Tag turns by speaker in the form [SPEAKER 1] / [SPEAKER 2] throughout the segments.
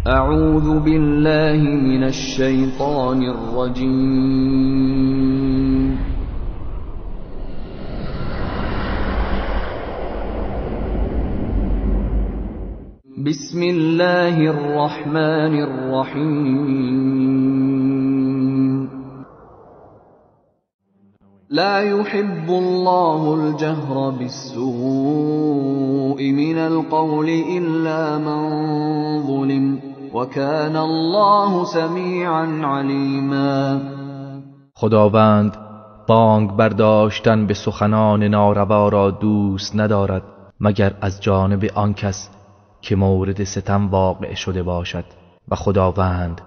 [SPEAKER 1] اعوذ بالله من الشیطان الرجیم. بسم الله الرحمن الرحیم. لا يحب الله الجهر بالسوء من القول إلا من ظلم وكان الله سمیعا علیما.
[SPEAKER 2] خداوند بانگ برداشتن به سخنان ناروا را دوست ندارد مگر از جانب آن کس که مورد ستم واقع شده باشد و خداوند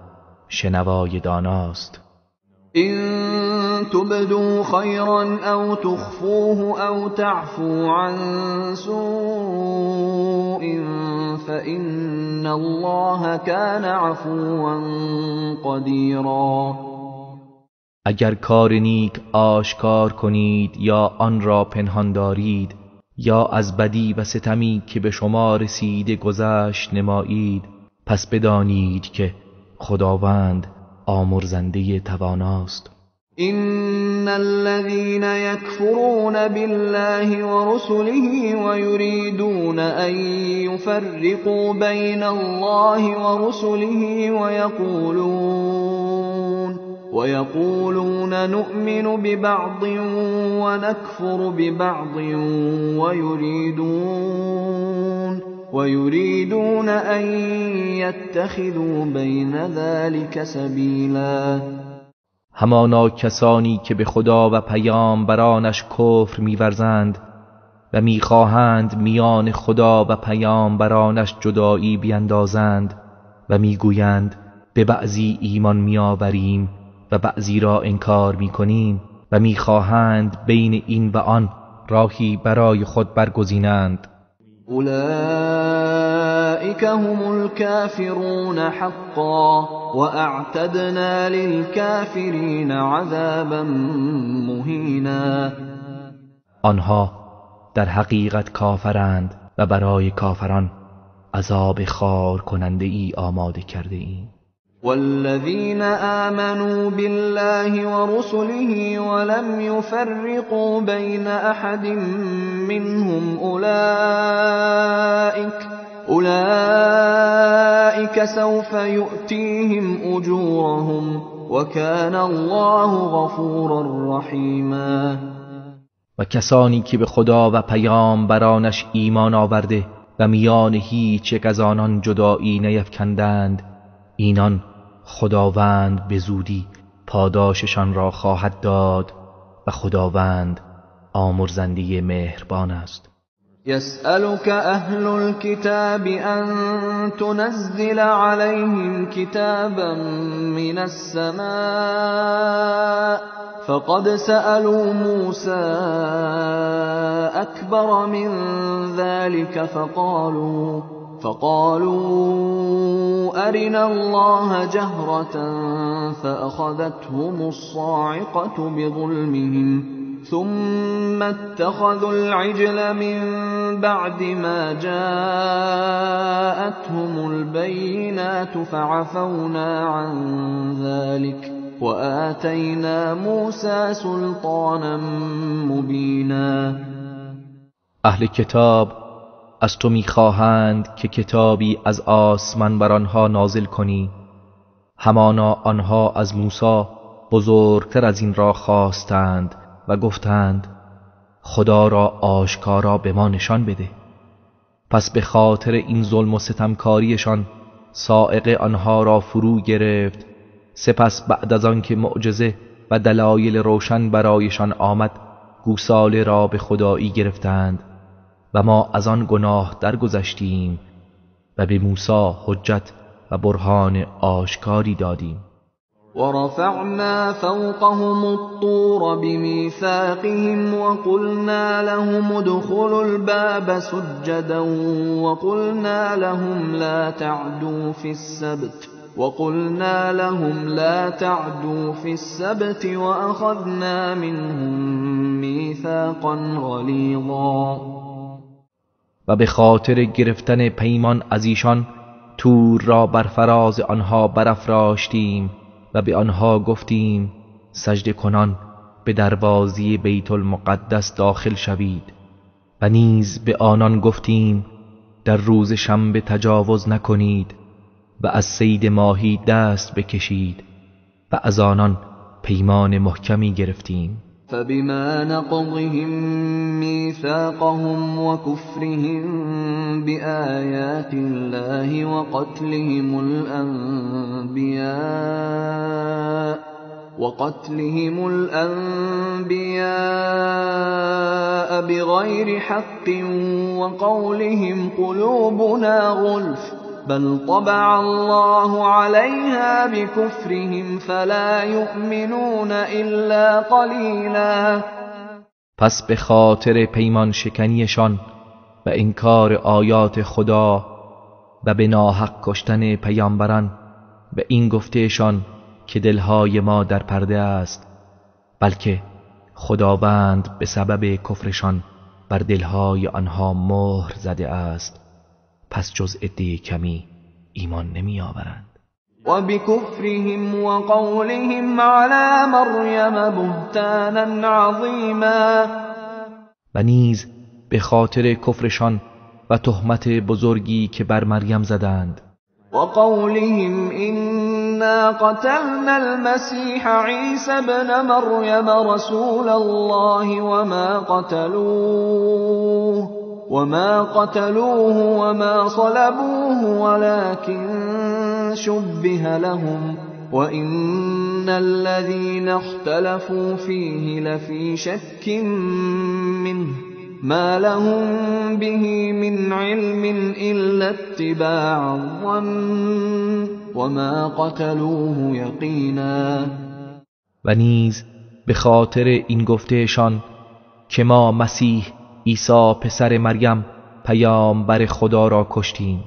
[SPEAKER 2] شنوای داناست.
[SPEAKER 1] إن تبدوا خيرا أو تخفوه أو تعفو عن سوء فإن الله كان عفوا قدیرا.
[SPEAKER 2] اگر کار نیک آشکار کنید یا آن را پنهان دارید یا از بدی و ستمی که به شما رسیده گذشت نمایید، پس بدانید که خداوند آمرزنده تواناست.
[SPEAKER 1] إن الذين يكفرون بالله ورسله ويريدون أن يفرقوا بين الله ورسله ويقولون نؤمن ببعض ونكفر ببعض ويريدون أن يتخذوا بين ذلك سبيلا.
[SPEAKER 2] همانا کسانی که به خدا و پیامبرانش کفر می‌ورزند و می‌خواهند میان خدا و پیامبرانش جدایی بیندازند و می‌گویند به بعضی ایمان می‌آوریم و بعضی را انکار می‌کنیم و می‌خواهند بین این و آن راهی برای خود برگزینند.
[SPEAKER 1] أولئك هم الكافرون حقا وأعتدنا للكافرين عذابا مهینا.
[SPEAKER 2] آنها در حقیقت کافرند و برای کافران عذاب خوار کننده ای آماده کرده ایم.
[SPEAKER 1] والذین آمنوا بالله ورسله ولم يفرقوا بین احد منهم اولئک سوف یؤتیهم اجورهم وکان الله غفورا رحیما.
[SPEAKER 2] و کسانی که به خدا و پیامبرانش ایمان آورده و میان هیچ یک از آنان جدایی نیفکندند، اینان خداوند به زودی پاداششان را خواهد داد و خداوند آمرزنده مهربان است.
[SPEAKER 1] يسألك أهل الكتاب أن تنزل عليهم كتابا من السماء فقد سألوا موسى أكبر من ذلك فقالوا أرنا الله جهرة فأخذتهم الصاعقة بظلمهم ثم اتخذوا العجل من بعد ما جاءتهم البينات فعفونا عن ذلك وآتينا موسى سلطانا مبینا.
[SPEAKER 2] اهل کتاب از تو میخواهند که کتابی از آسمان بر آنها نازل کنی، همانا آنها از موسی بزرگتر از این را خواستند و گفتند خدا را آشکارا به ما نشان بده. پس به خاطر این ظلم و ستمکاریشان صاعقه آنها را فرو گرفت. سپس بعد از آن که معجزه و دلایل روشن برایشان آمد، گوساله را به خدایی گرفتند و ما از آن گناه درگذشتیم و به موسی حجت و برهان آشکاری دادیم.
[SPEAKER 1] ورفعنا فوقهم الطور بميثاقهم وقلنا لهم ادخلوا الباب سجدا وقلنا لهم لا تعدوا في السبت وأخذنا منهم ميثاقا غليظا.
[SPEAKER 2] و به خاطر گرفتن پیمان از ایشان تور را بر فراز آنها برافراشتیم و به آنها گفتیم سجده کنان به دروازه بیت المقدس داخل شوید. و نیز به آنان گفتیم در روز شنبه تجاوز نکنید و از صید ماهی دست بکشید و از آنان پیمان محکمی گرفتیم.
[SPEAKER 1] فبما نقضهم ميثاقهم وكفرهم بآيات الله وقتلهم الأنبياء بغير حق وقولهم قلوبنا غلف بل طبع الله عليها بكفرهم فلا يؤمنون إلا قليلا.
[SPEAKER 2] پس به خاطر پیمان شکنیشان و انکار آیات خدا و به ناحق کشتن پیامبران به این گفتهشان که دلهای ما در پرده است، بلکه خداوند به سبب کفرشان بر دلهای آنها مهر زده است، پس جز عده کمی ایمان نمی آورند.
[SPEAKER 1] و بکفرهم و قولهم علی مریم بهتانا عظیما.
[SPEAKER 2] و نیز به خاطر کفرشان و تهمت بزرگی که بر مریم زدند.
[SPEAKER 1] و قولهم إنا قتلنا المسيح عيسى ابن مريم رسول الله وما قتلوه وما صلبوه ولكن شبه لهم وإن الذين اختلفوا فيه لفي شك منه ما لهم به من علم إلا اتباع الظن وما قتلوه یقینا.
[SPEAKER 2] و نیز به خاطر این گفتهشان که ما مسیح عیسی پسر مریم پیامبر خدا را کشتیم،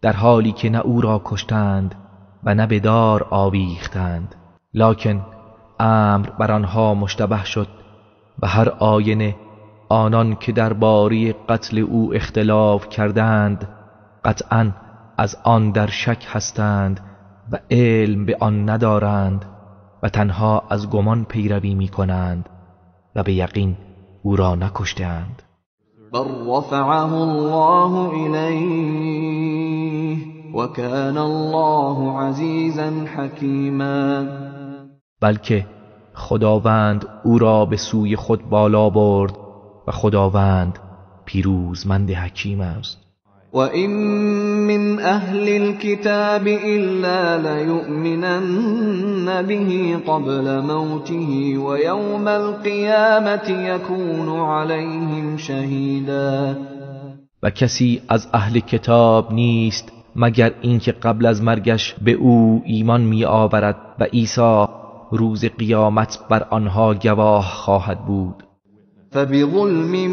[SPEAKER 2] در حالی که نه او را کشتند و نه به دار آویختند، لکن امر بر آنها مشتبه شد و هر آینه آنان که درباره قتل او اختلاف کردند قطعاً از آن در شک هستند و علم به آن ندارند و تنها از گمان پیروی می کنند و به یقین او را نکشتند.
[SPEAKER 1] بل رفعه الله الیه وکان الله عزیزا حکیما.
[SPEAKER 2] بلکه خداوند او را به سوی خود بالا برد و خداوند پیروزمند حکیم است.
[SPEAKER 1] وَإِن مِّنْ أَهْلِ الْكِتَابِ إِلَّا لَيُؤْمِنَنَّ بِهِ قَبْلَ مَوْتِهِ وَيَوْمَ الْقِيَامَةِ يَكُونُ عَلَيْهِمْ شَهِيدًا.
[SPEAKER 2] و کسی از اهل کتاب نیست مگر اینکه قبل از مرگش به او ایمان می آورد و عیسی روز قیامت بر آنها گواه خواهد بود.
[SPEAKER 1] فبظلم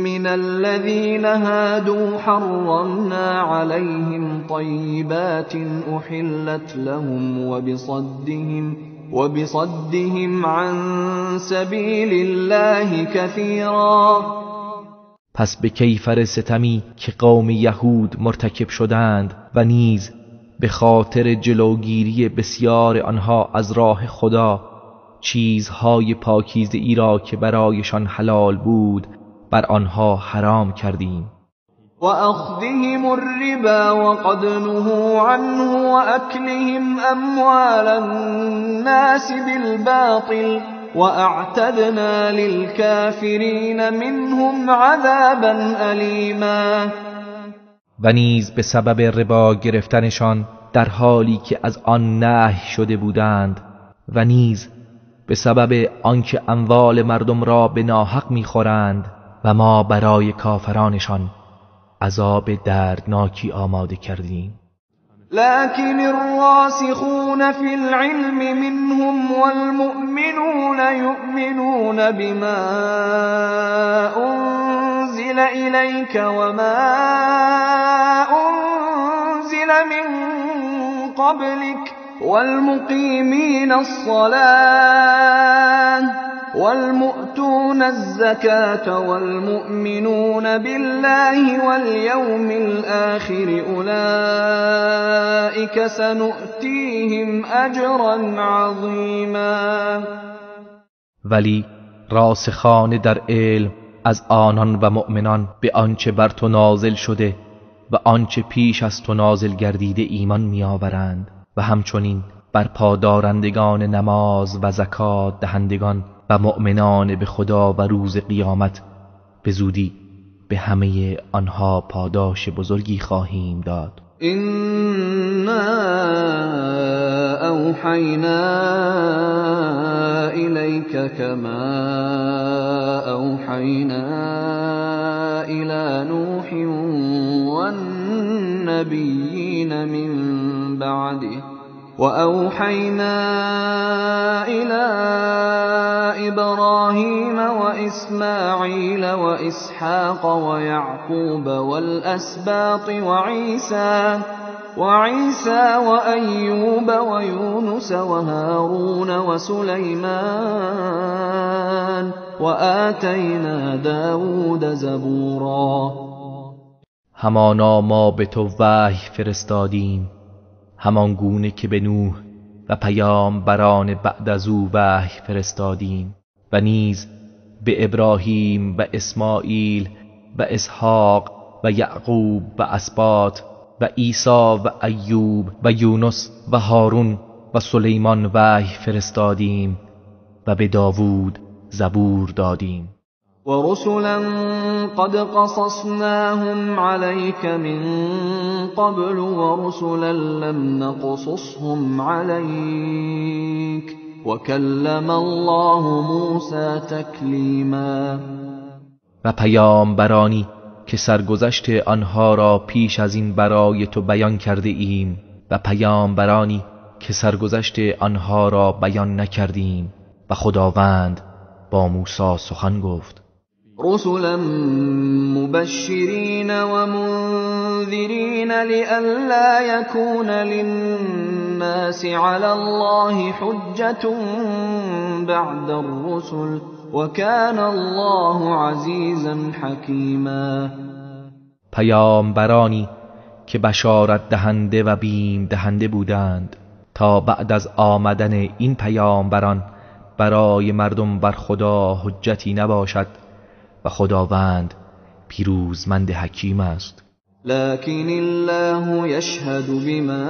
[SPEAKER 1] من الذين هادوا حرمنا عليهم طيبات أحلت لهم وبصدهم عن سبيل الله كثيرا.
[SPEAKER 2] پس به کیفر ستمی که قوم یهود مرتکب شدند و نیز به خاطر جلوگیری بسیار آنها از راه خدا چیزهای پاکیزه ای را که برایشان حلال بود بر آنها حرام کردیم.
[SPEAKER 1] و اخذهم الربا وقد نهوا عنه واکلهم اموال الناس بالباطل واعتدنا للكافرین منهم عذابا الیما.
[SPEAKER 2] و نیز به سبب ربا گرفتنشان در حالی که از آن نهی شده بودند و نیز به سبب آنکه اموال مردم را به ناحق می‌خورند و ما برای کافرانشان عذاب دردناکی آماده کردیم.
[SPEAKER 1] لكن الراسخون في العلم منهم والمؤمنون يؤمنون بما أنزل إليك وما أنزل من قبلك والمؤتون الزكاة والمؤمنون بالله واليوم الآخر أولئك سنؤتيهم أجرا عظیما.
[SPEAKER 2] ولی راسخان در علم از آنان و مؤمنان به آنچه بر تو نازل شده و آنچه پیش از تو نازل گردیده ایمان می‌آورند و همچنین برپادارندگان نماز و زکات دهندگان و مؤمنان به خدا و روز قیامت، به زودی به همه آنها پاداش بزرگی خواهیم داد.
[SPEAKER 1] إنا أوحينا إليك كما أوحينا إلى نوح والنبيين من بعده وأوحينا إلى إبراهيم وإسماعيل وإسحاق ويعقوب والأسباط وعيسى وأيوب ويونس وهارون وسليمان وآتينا داود زبورا.
[SPEAKER 2] همانا ما به تو وحی فرستادیم همان گونه که به نوح و پیامبران بعد از او وحی فرستادیم و نیز به ابراهیم و اسماعیل و اسحاق و یعقوب و اسباط و عیسی و ایوب و یونس و هارون و سلیمان وحی فرستادیم و به داوود زبور دادیم.
[SPEAKER 1] ورسلا قد قصصناهم عليك من قبل ورسلا لم نقصصهم عليك وكلم الله موسى تکلیما.
[SPEAKER 2] و پیامبرانی که سرگذشت آنها را پیش از این برای تو بیان کرده ایم و پیامبرانی که سرگذشت آنها را بیان نکردیم و خداوند با موسی سخن گفت.
[SPEAKER 1] رسلا مبشرین ومنذرین لئلا یکون للناس علی الله حجة بعد الرسل وکان الله عزیزا حکیما.
[SPEAKER 2] پیامبرانی که بشارت دهنده و بیم دهنده بودند تا بعد از آمدن این پیامبران برای مردم بر خدا حجتی نباشد و خداوند پیروزمند حکیم است.
[SPEAKER 1] لكن الله يشهد بما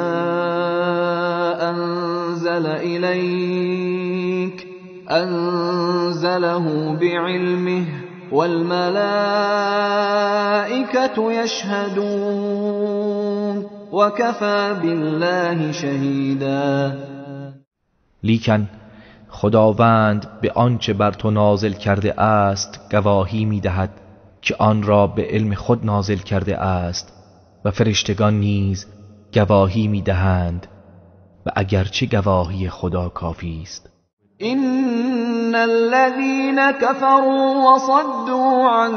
[SPEAKER 1] انزل إليك انزله بعلمه والملائكة يشهدون وكفى بالله شهيدا.
[SPEAKER 2] لیکن خداوند به آنچه بر تو نازل کرده است گواهی می‌دهد که آن را به علم خود نازل کرده است و فرشتگان نیز گواهی می‌دهند و اگرچه گواهی خدا کافی است.
[SPEAKER 1] إن الذين كفروا وصدوا عن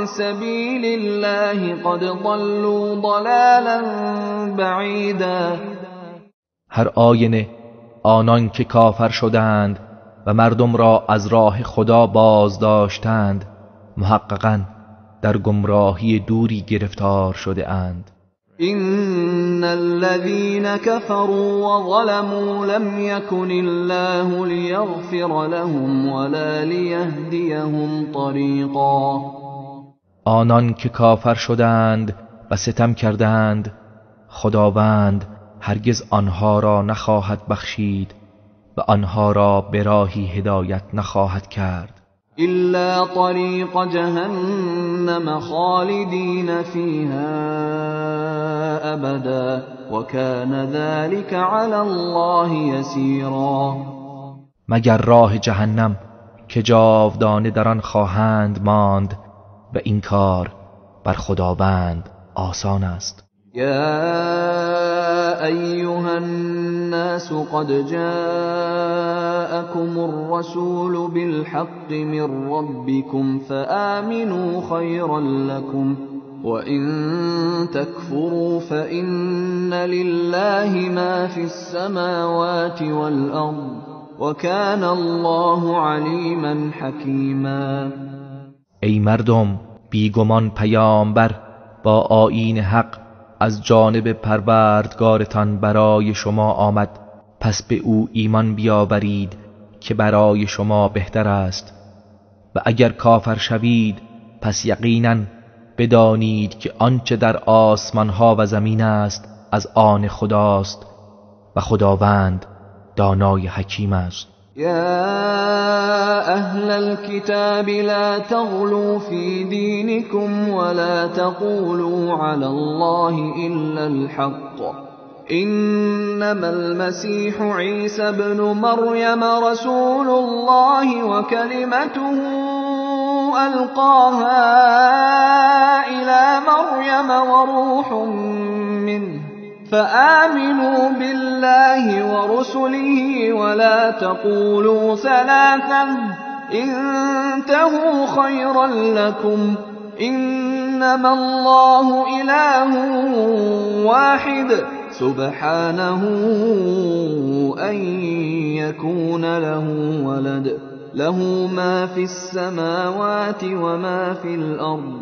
[SPEAKER 1] سبيل الله قد ضلوا ضلالا بعيدا.
[SPEAKER 2] هر آینه آنان که کافر شدند و مردم را از راه خدا باز داشتند محققاً در گمراهی دوری گرفتار شده اند.
[SPEAKER 1] إن الذين كفروا وظلموا لم يكن الله ليغفر لهم ولا ليهديهم طريقا.
[SPEAKER 2] آنان که کافر شدند و ستم کردند خداوند هرگز آنها را نخواهد بخشید و آنها را به راهی هدایت نخواهد کرد.
[SPEAKER 1] إلا طریق جهنم خالدین فیها ابدا وکان ذلك علی الله یسیرا.
[SPEAKER 2] مگر راه جهنم که جاودانه در آن خواهند ماند و این کار بر خداوند آسان است.
[SPEAKER 1] یا ایها الناس قد جاءكم الرسول بالحق من ربكم فآمنوا خيرا لكم وإن تكفروا فإن لله ما في السماوات والأرض وكان الله عليما حكيما.
[SPEAKER 2] ای مردم، بیگمان پیامبر با آیین حق از جانب پروردگارتان برای شما آمد، پس به او ایمان بیاورید که برای شما بهتر است. و اگر کافر شوید پس یقینا بدانید که آنچه در آسمانها و زمین است از آن خداست و خداوند دانای حکیم است.
[SPEAKER 1] یا اهل الكتاب لا تغلوا في دينكم ولا تقولوا على الله الا الحق انما المسيح عيسى ابن مريم رسول الله وكلمته القاها الى مريم وروح منه فآمنوا بالله ورسله ولا تقولوا ثلاثة انتهوا خيرا لكم إنما الله إله واحد سبحانه أن يكون له ولد له ما في السماوات وما في الأرض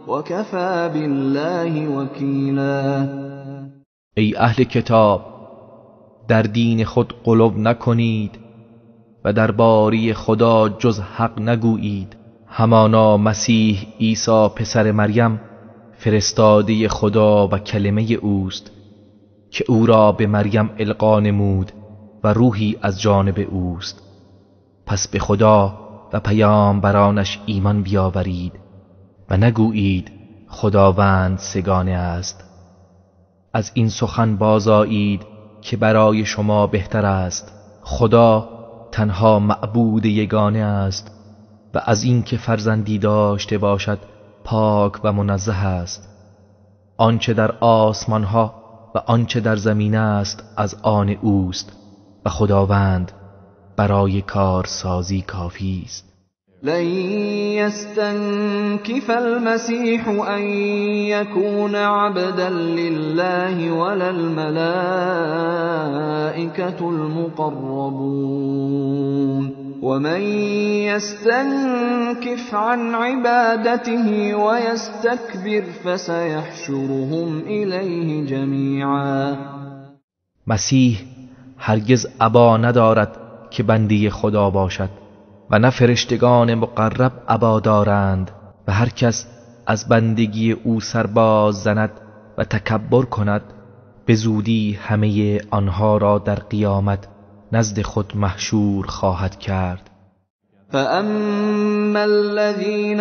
[SPEAKER 1] وكفى بالله وكيلا.
[SPEAKER 2] ای اهل کتاب، در دین خود غلو نکنید و درباره خدا جز حق نگویید. همانا مسیح عیسی پسر مریم فرستاده خدا و کلمه اوست که او را به مریم القا نمود و روحی از جانب اوست. پس به خدا و پیامبرانش ایمان بیاورید و نگویید خداوند سگانه است. از این سخن بازآیید که برای شما بهتر است. خدا تنها معبود یگانه است و از این که فرزندی داشته باشد پاک و منزه است. آنچه در آسمانها و آنچه در زمین است از آن اوست و خداوند برای کارسازی کافی است.
[SPEAKER 1] لن يستنكف المسيح أن يكون عبدا لله ولا الملائكة المقربون ومن يستنكف عن عبادته ويستكبر فسيحشرهم إليه جميعا.
[SPEAKER 2] مسیح هرگز ابا ندارد که بنده خدا باشد و نه فرشتگان مقرب ابا دارند و هر کس از بندگی او سرباز زند و تکبر کند به زودی همه آنها را در قیامت نزد خود محشور خواهد کرد.
[SPEAKER 1] فأما الذين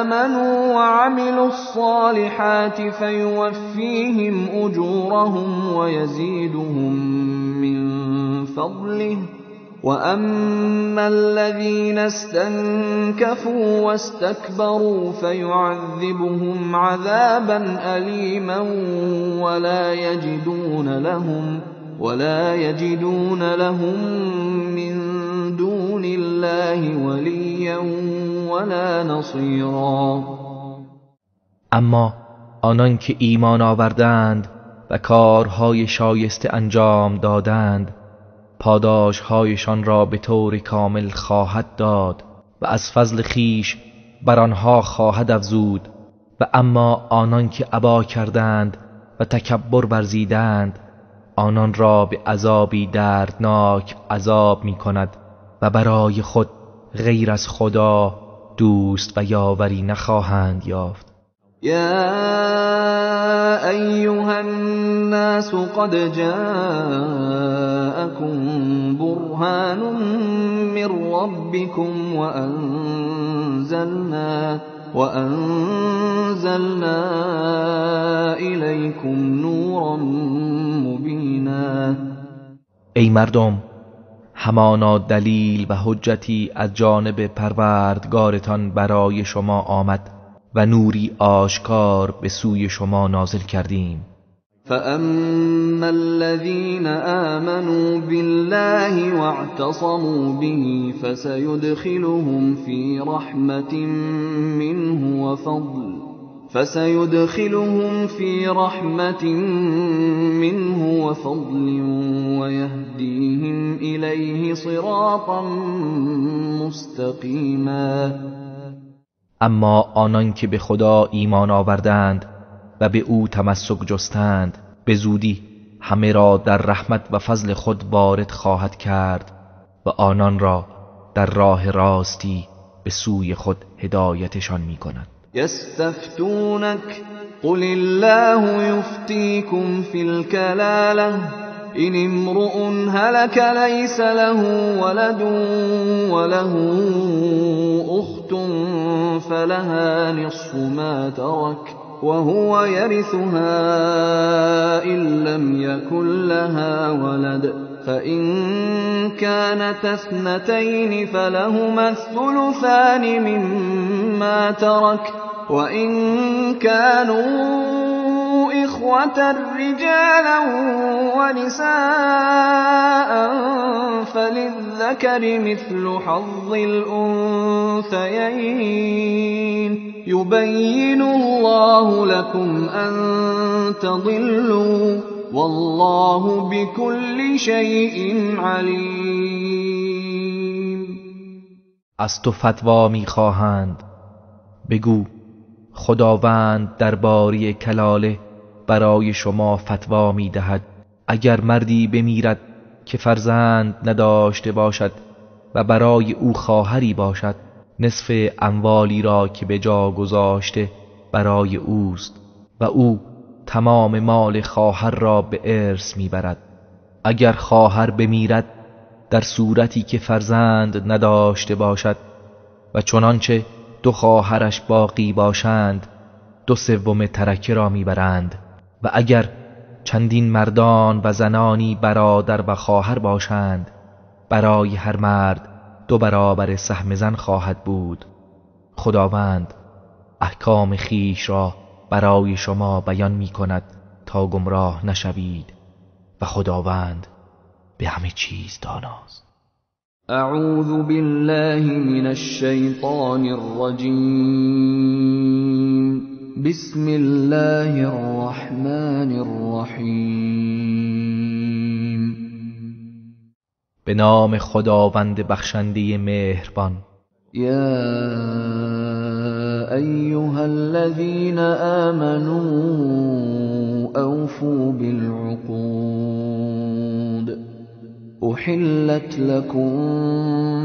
[SPEAKER 1] آمنوا وعملوا الصالحات فيوفيهم أجورهم ويزيدهم من فضله وأما الذين استنكفوا واستكبروا فيعذبهم عذابا أليما ولا يجدون لهم من دون الله وليا ولا نصيرا.
[SPEAKER 2] اما آنان که ایمان آوردند و کارهای شایسته انجام دادند پاداشهایشان را به طور کامل خواهد داد و از فضل خیش بر آنها خواهد افزود. و اما آنان که ابا کردند و تکبر ورزیدند آنان را به عذابی دردناک عذاب می کند و برای خود غیر از خدا دوست و یاوری نخواهند یافت.
[SPEAKER 1] یا ایها الناس قد جاءکم برهان من ربکم وأنزلنا الیکم نورا مبینا.
[SPEAKER 2] ای مردم، همانا دلیل و حجتی از جانب پروردگارتان برای شما آمد و نوری آشکار به سوی شما نازل کردیم.
[SPEAKER 1] فأما الذين آمنوا بالله واعتصموا به فسيدخلهم في فسيدخلهم في رحمة منه وفضل ويهديهم إليه صراطا مستقیما.
[SPEAKER 2] اما آنان که به خدا ایمان آوردند و به او تمسک جستند، به زودی همه را در رحمت و فضل خود وارد خواهد کرد و آنان را در راه راستی به سوی خود هدایتشان می کند.
[SPEAKER 1] یستفتونک قل الله یفتیکم فی الکلاله إن امرؤ هلك ليس له ولد وله أخت فلها نصف ما ترك وهو يرثها إن لم يكن لها ولد فإن كانتا اثنتين فلهما الثلثان مما ترك وإن كانوا إخوة رجالا ونساء فللذكر مثل حظ الأنثيين يبين الله لكم أن تضلوا والله بكل شيء عليم.
[SPEAKER 2] از تو فتوا می‌خواهند، بگو خداوند درباره کلاله برای شما فتوا می‌دهد. اگر مردی بمیرد که فرزند نداشته باشد و برای او خواهری باشد، نصف اموالی را که به جا گذاشته برای اوست و او تمام مال خواهر را به ارث میبرد. اگر خواهر بمیرد در صورتی که فرزند نداشته باشد و چنانچه دو خواهرش باقی باشند، 2/3 ترکه را میبرند. و اگر چندین مردان و زنانی برادر و خواهر باشند، برای هر مرد 2 برابر سهم زن خواهد بود. خداوند احکام خیش را برای شما بیان می کند تا گمراه نشوید و خداوند به همه چیز داناست.
[SPEAKER 1] اعوذ بالله من الشیطان الرجیم. بسم الله الرحمن الرحیم.
[SPEAKER 2] به نام خداوند بخشنده مهربان.
[SPEAKER 1] یا ایها الذین آمنوا اوفوا بالعقود. أحلت لكم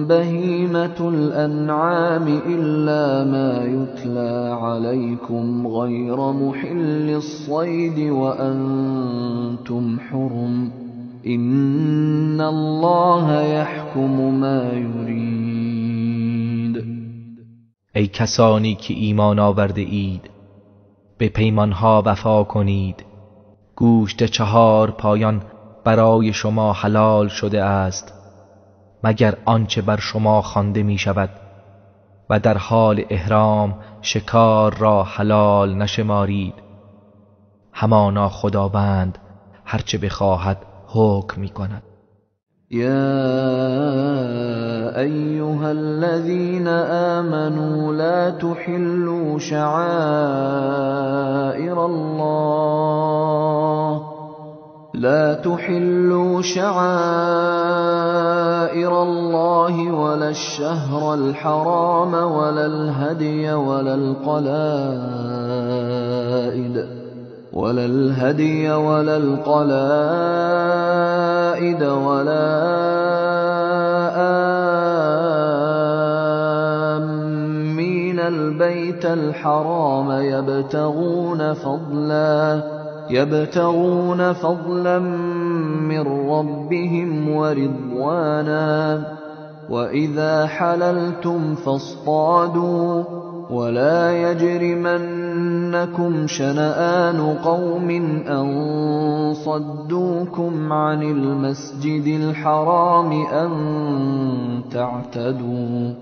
[SPEAKER 1] بهيمة الأنعام إلا ما يتلى عليكم غير محل الصيد وأنتم حرم إن الله يحكم ما يريد.
[SPEAKER 2] ای کسانی که ایمان آورده اید، به پیمانها وفا کنید. گوشت 4 پایان برای شما حلال شده است، مگر آنچه بر شما خوانده می شود و در حال احرام شکار را حلال نشمارید. همانا خداوند هرچه بخواهد حکم می کند.
[SPEAKER 1] یا ایها الذین آمنوا لا تحلوا شعائر الله لا تحلوا شعائر الله ولا الشهر الحرام ولا الهدي ولا القلائد ولا آمين البيت الحرام يبتغون فضلا من ربهم ورضوانا وإذا حللتم فاصطادوا ولا يجرمنكم شنآن قوم أن صدوكم عن المسجد الحرام أن تعتدوا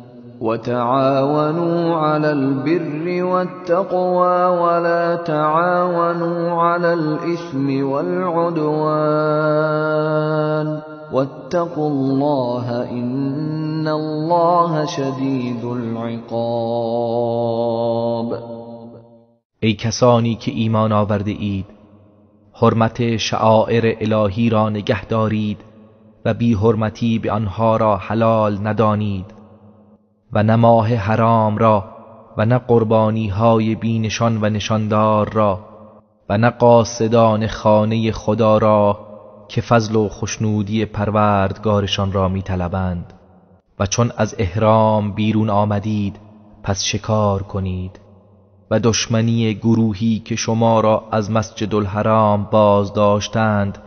[SPEAKER 1] وتعاونوا على البر والتقوى ولا تعاونوا على الإثم والعدوان واتقوا الله إن الله شديد العقاب.
[SPEAKER 2] ای کسانی که ایمان آورده اید، حرمت شعائر الهی را نگه دارید و بی حرمتی به آنها را حلال ندانید و نه ماه حرام را و نه قربانی های بی نشان و نشاندار را و نه قاصدان خانه خدا را که فضل و خوشنودی پروردگارشان را میطلبند. و چون از احرام بیرون آمدید پس شکار کنید و دشمنی گروهی که شما را از مسجد الحرام باز داشتند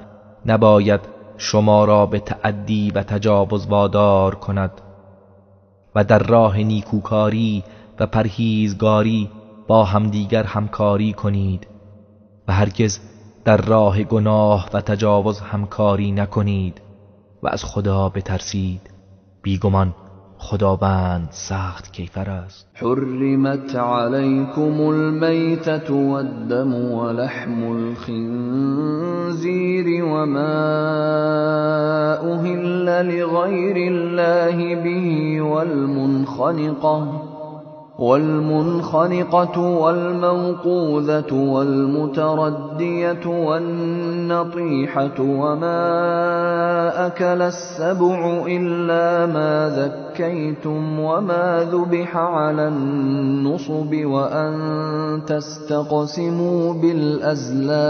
[SPEAKER 2] نباید شما را به تعدی و تجاوز وادار کند و در راه نیکوکاری و پرهیزگاری با همدیگر همکاری کنید و هرگز در راه گناه و تجاوز همکاری نکنید و از خدا بترسید، بیگمان خداوند سخت کیفر است.
[SPEAKER 1] حرمت علیکم المیتة والدم ولحم الخنزیر وما اهل لغیر الله به والمنخنقة والموقوذة والمتردية والنطيحة وما أكل السبع إلا ما ذكيتم وما ذبح على النصب وأن تستقسموا بالأزلام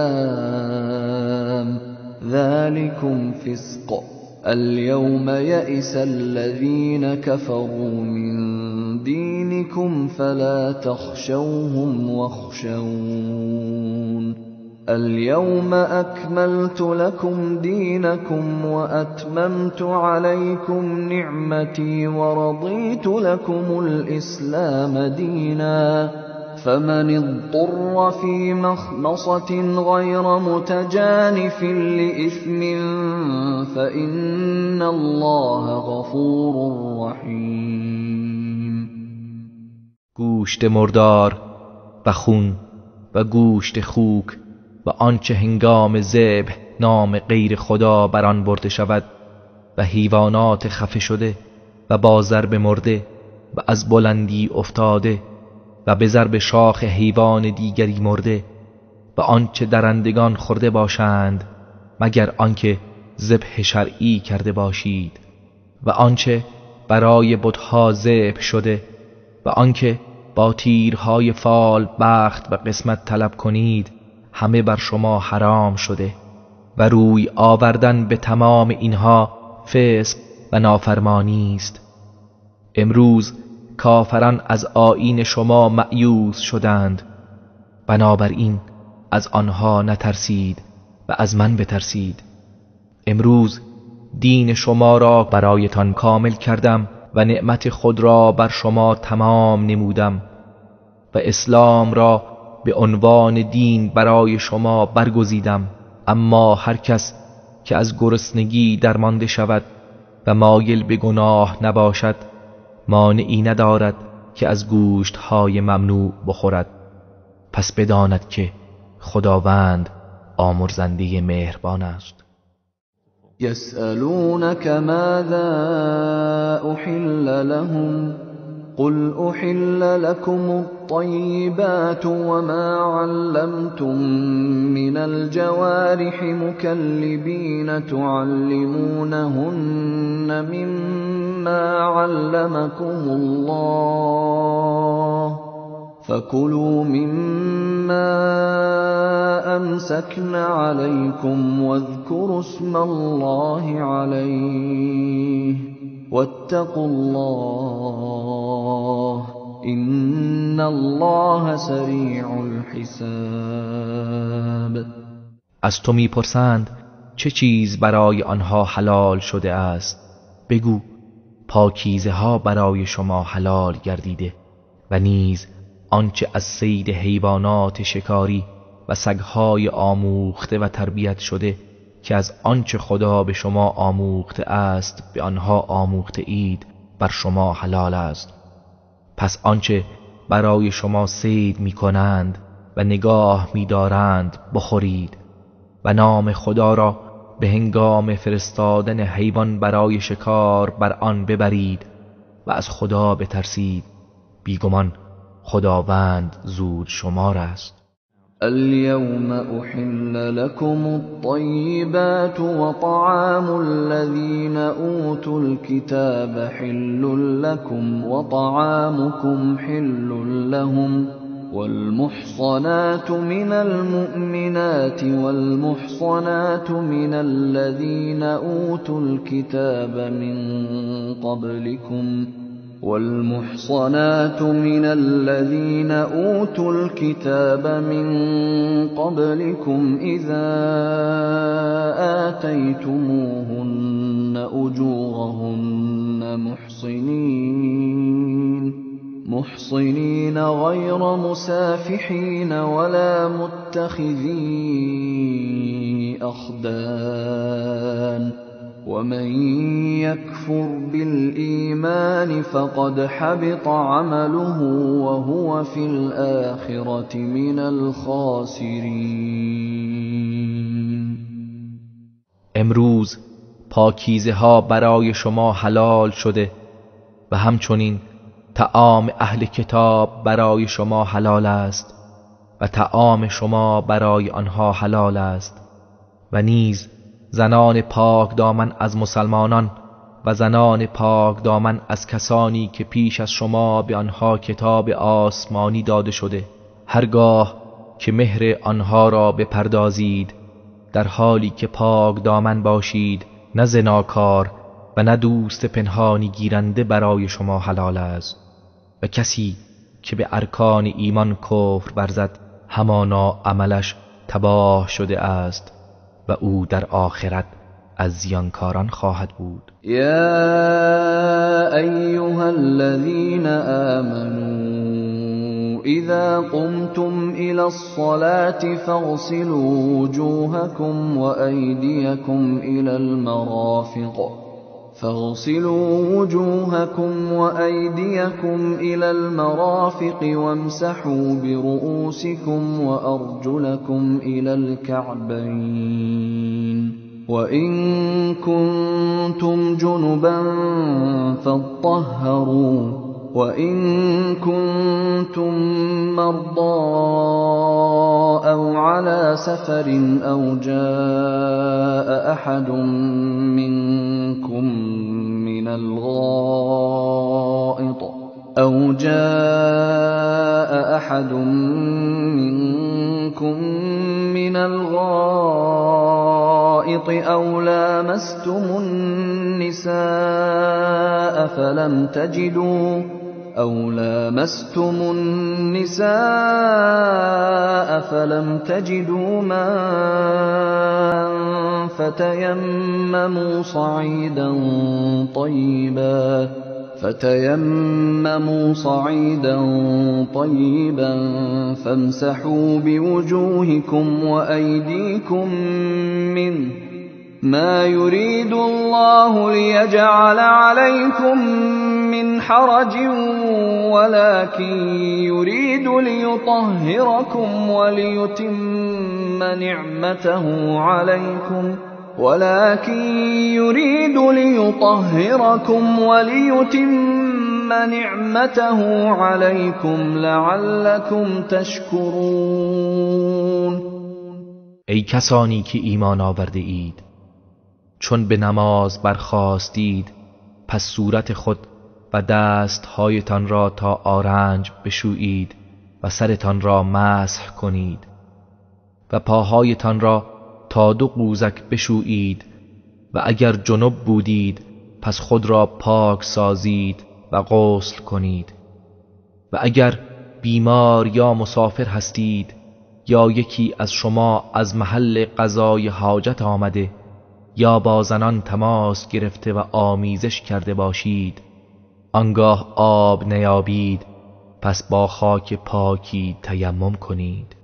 [SPEAKER 1] ذلكم فسق. اليوم يئس الذين كفروا من دينكم فلا تخشوهم واخشون. اليوم أكملت لكم دينكم وأتممت عليكم نعمتي ورضيت لكم الإسلام دينا. فمن اضطر في مخمصة غير متجانف لإثم فإن الله غفور رحیم.
[SPEAKER 2] گوشت مردار و خون و گوشت خوک و آنچه هنگام ذبح نام غیر خدا بر آن برده شود و حیوانات خفه شده و با ضرب مرده و از بلندی افتاده و به ضرب شاخ حیوان دیگری مرده و آنچه درندگان خورده باشند مگر آنکه ذبح شرعی کرده باشید و آنچه برای بتها ذبح شده و آنکه با تیرهای فال بخت و قسمت طلب کنید همه بر شما حرام شده و روی آوردن به تمام اینها فسق و نافرمانی است. امروز کافران از آیین شما مأیوس شدند، بنابراین از آنها نترسید و از من بترسید. امروز دین شما را برایتان کامل کردم و نعمت خود را بر شما تمام نمودم و اسلام را به عنوان دین برای شما برگزیدم. اما هر کس که از گرسنگی درمانده شود و مایل به گناه نباشد مانعی ندارد که از گوشت‌های ممنوع بخورد، پس بداند که خداوند آمرزنده مهربان است.
[SPEAKER 1] یسألونک ماذا احل لهم قل احل لكم الطیبات وما علمتم من الجوارح مكلبین تعلمونهن مما علمكم الله فكلوا مما أمسكن عليكم واذكروا اسم الله عليه واتقوا الله إن الله سریع الحساب.
[SPEAKER 2] از تو میپرسند چه چیز برای آنها حلال شده است؟ بگو پاکیزه ها برای شما حلال گردیده و نیز آنچه از صید حیوانات شکاری و سگهای آموخته و تربیت شده که از آنچه خدا به شما آموخته است به آنها آموخته اید بر شما حلال است. پس آنچه برای شما صید می کنند و نگاه می دارند بخورید و نام خدا را به هنگام فرستادن حیوان برای شکار بر آن ببرید و از خدا بترسید. بیگمان خداوند زود شمار است.
[SPEAKER 1] اليوم أحل لكم الطيبات وطعام الذين أوتوا الكتاب حل لكم وطعامكم حل لهم والمحصنات من المؤمنات والمحصنات من الذين أوتوا الكتاب من قبلكم والمحصنات من الذين أوتوا الكتاب من قبلكم إذا آتيتموهن أجورهن محصنين غير مسافحين ولا متخذي أخدان ومن يكفر بالإيمان فقد حبط عمله وهو في الآخرة من الخاسرين.
[SPEAKER 2] امروز پاکیزه ها برای شما حلال شده و همچنین طعام اهل کتاب برای شما حلال است و طعام شما برای آنها حلال است و نیز زنان پاک دامن از مسلمانان و زنان پاک دامن از کسانی که پیش از شما به آنها کتاب آسمانی داده شده، هرگاه که مهر آنها را بپردازید در حالی که پاک دامن باشید، نه زناکار و نه دوست پنهانی گیرنده برای شما حلال است و کسی که به ارکان ایمان کفر ورزد همانا عملش تباه شده است و او در آخرت از زیانکاران خواهد بود.
[SPEAKER 1] یا ایها الذین آمنوا اذا قمتم الى الصلاة فاغسلوا وجوهكم وأيديكم الى المرافق فاغسلوا وجوهكم وأيديكم إلى المرافق وامسحوا برؤوسكم وأرجلكم إلى الكعبين وإن كنتم جنبا فاطهروا وإن كنتم مرضى أو على سفر أو جاء أحد منكم من الغائط أو جاء أحد منكم من الغائط أو لامستم النساء فلم تجدوا أو لامستم النساء فلم تجدوا ماء فتيمموا صعيدا طيبا فامسحوا بوجوهكم وأيديكم منه ما يريد الله ليجعل عليكم من حرج ولكن يريد ليطهركم وليتم نعمته عليكم ولكن يريد ليطهركم وليتم نعمته عليكم لعلكم تشكرون.
[SPEAKER 2] ای کسانی که ایمان آورده اید، چون به نماز برخاستید پس صورت خود و دستهایتان را تا آرنج بشویید و سرتان را مسح کنید و پاهایتان را تا دو قوزک بشویید و اگر جنب بودید پس خود را پاک سازید و غسل کنید و اگر بیمار یا مسافر هستید یا یکی از شما از محل قضای حاجت آمده یا با زنان تماس گرفته و آمیزش کرده باشید، آنگاه آب نیابید پس با خاک پاکی تیمم کنید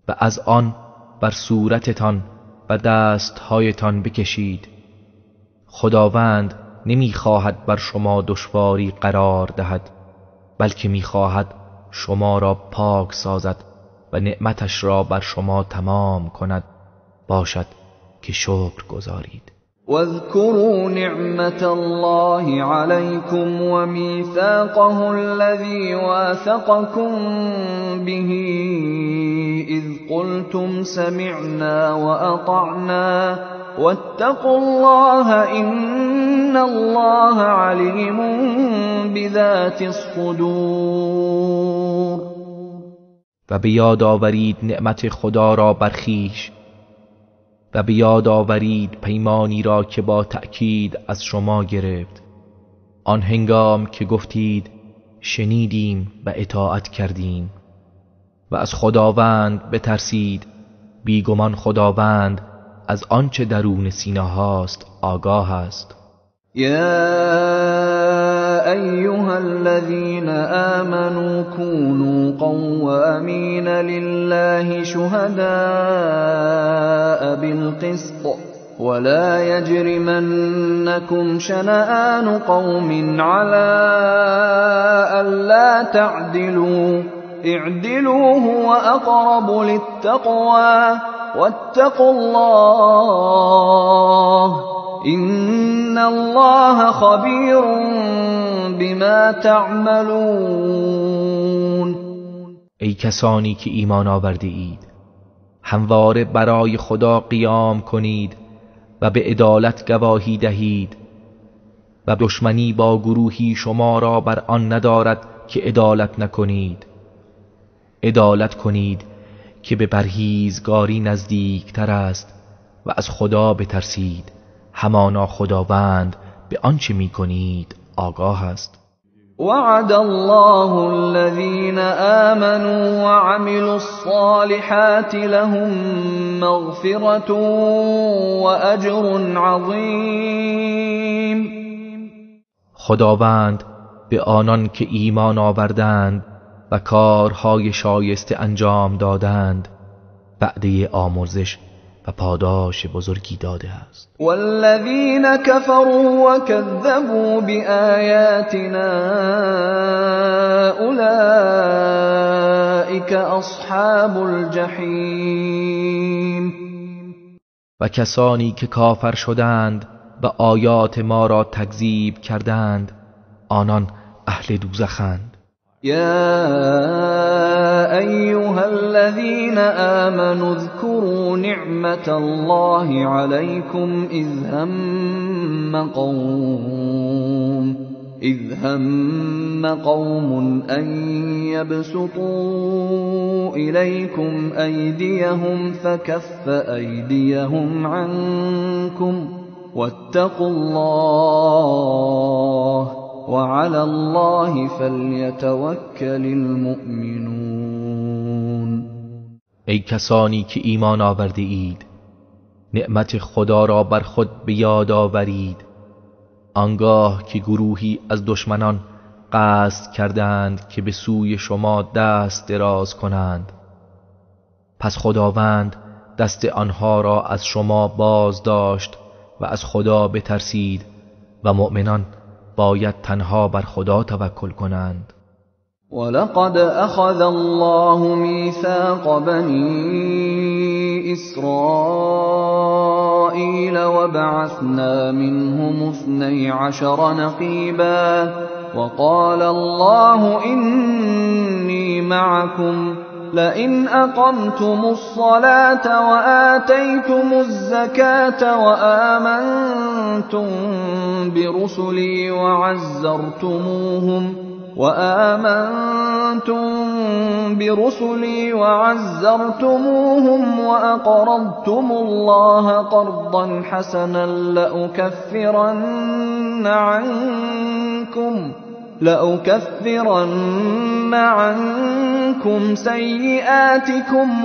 [SPEAKER 2] و از آن بر صورتتان و دستهایتان بکشید. خداوند نمیخواهد بر شما دشواری قرار دهد، بلکه میخواهد شما را پاک سازد و نعمتش را بر شما تمام کند، باشد که شکر گزارید.
[SPEAKER 1] واذكروا نعمة الله عليكم وميثاقه الذي واثقكم به إذ قلتم سمعنا وأطعنا واتقوا الله إن الله عليم بذات الصدور.
[SPEAKER 2] و به یاد آورید نعمت خدا را بر خویش و به یاد آورید پیمانی را که با تأکید از شما گرفت، آن هنگام که گفتید شنیدیم و اطاعت کردیم. و از خداوند بترسید، بیگمان خداوند از آنچه درون سینه هاست آگاه است.
[SPEAKER 1] یا ایها الذین آمنوا كونوا قوامین لله شهداء بالقسط ولا يجرمنكم شنآن قوم على ألا تعدلوا اعدلوا هو أقرب للتقوى واتقوا الله إن الله خبير بما تعملون.
[SPEAKER 2] ای کسانی که ایمان آورده اید، همواره برای خدا قیام کنید و به عدالت گواهی دهید و دشمنی با گروهی شما را بر آن ندارد که عدالت نکنید. عدالت کنید که به پرهیزگاری نزدیکتر است و از خدا بترسید، همانا خداوند به آنچه میکنید آگاه است.
[SPEAKER 1] وعد الله الذين آمنوا وعملوا الصالحات لهم مغفرة وأجر عظیم.
[SPEAKER 2] خداوند به آنان که ایمان آوردند و کارهای شایسته انجام دادند وعده آمرزش و پاداش بزرگی داده است.
[SPEAKER 1] والذین كفروا وكذبوا بآیاتنا اولئک اصحاب الجحیم.
[SPEAKER 2] و کسانی که کافر شدند و آیات ما را تکذیب کردند آنان اهل دوزخند.
[SPEAKER 1] يا أيها الذين آمنوا اذكروا نعمة الله عليكم إذ هم قوم أن يبسطوا إليكم أيديهم فكف أيديهم عنكم واتقوا الله وعلى الله فلیتوکل المؤمنون.
[SPEAKER 2] ای کسانی که ایمان آورده اید، نعمت خدا را بر خود به یاد آورید آنگاه که گروهی از دشمنان قصد کردند که به سوی شما دست دراز کنند، پس خداوند دست آنها را از شما باز داشت و از خدا بترسید و مؤمنان باید تنها بر خدا توکل کنند.
[SPEAKER 1] ولقد اخذ الله میثاق بنی اسرائیل وبعثنا منهم 12 نقیبا وقال الله إني معكم لئن أقمتم الصلاة وآتيتم الزكاة وآمنتم برسلي وعزرتموهم وأقرضتم الله قرضا حسنا لأكفرن عنكم سيئاتكم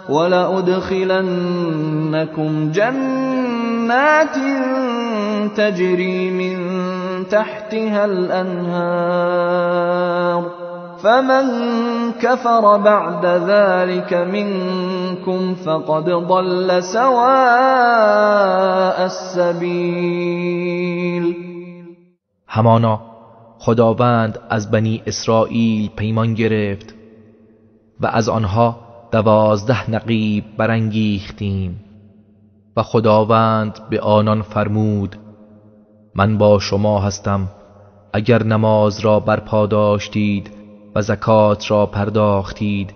[SPEAKER 1] ولأدخلنكم جنات تجري من تحتها الأنهار فمن كفر بعد ذلك منكم فقد ضل سواء السبیل.
[SPEAKER 2] همانا خداوند از بنی اسرائیل پیمان گرفت و از آنها 12 نقیب برانگیختیم و خداوند به آنان فرمود من با شما هستم، اگر نماز را برپا داشتید و زکات را پرداختید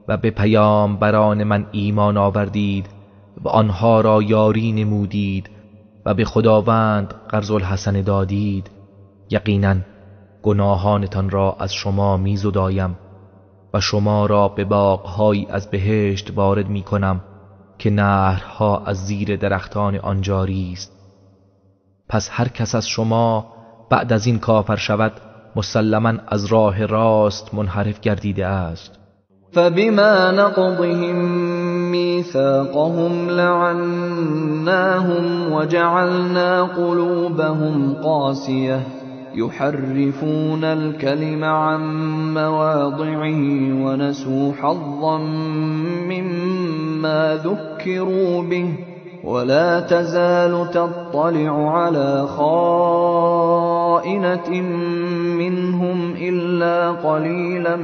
[SPEAKER 2] و به پیامبران من ایمان آوردید و آنها را یاری نمودید و به خداوند قرض الحسن دادید، یقینا گناهانتان را از شما میزدایم و شما را به باغهایی از بهشت وارد میکنم که نهرها از زیر درختان آن جاری است. پس هر کس از شما بعد از این کافر شود مسلما از راه راست منحرف گردیده است.
[SPEAKER 1] فبما نقضهم میثاقهم لعناهم وجعلنا قلوبهم قاسیه يحرفون الكلم عن مواضعه ونسوا حظا مما ذكروا به ولا تزال تطلع على خائنة منهم إلا قليلا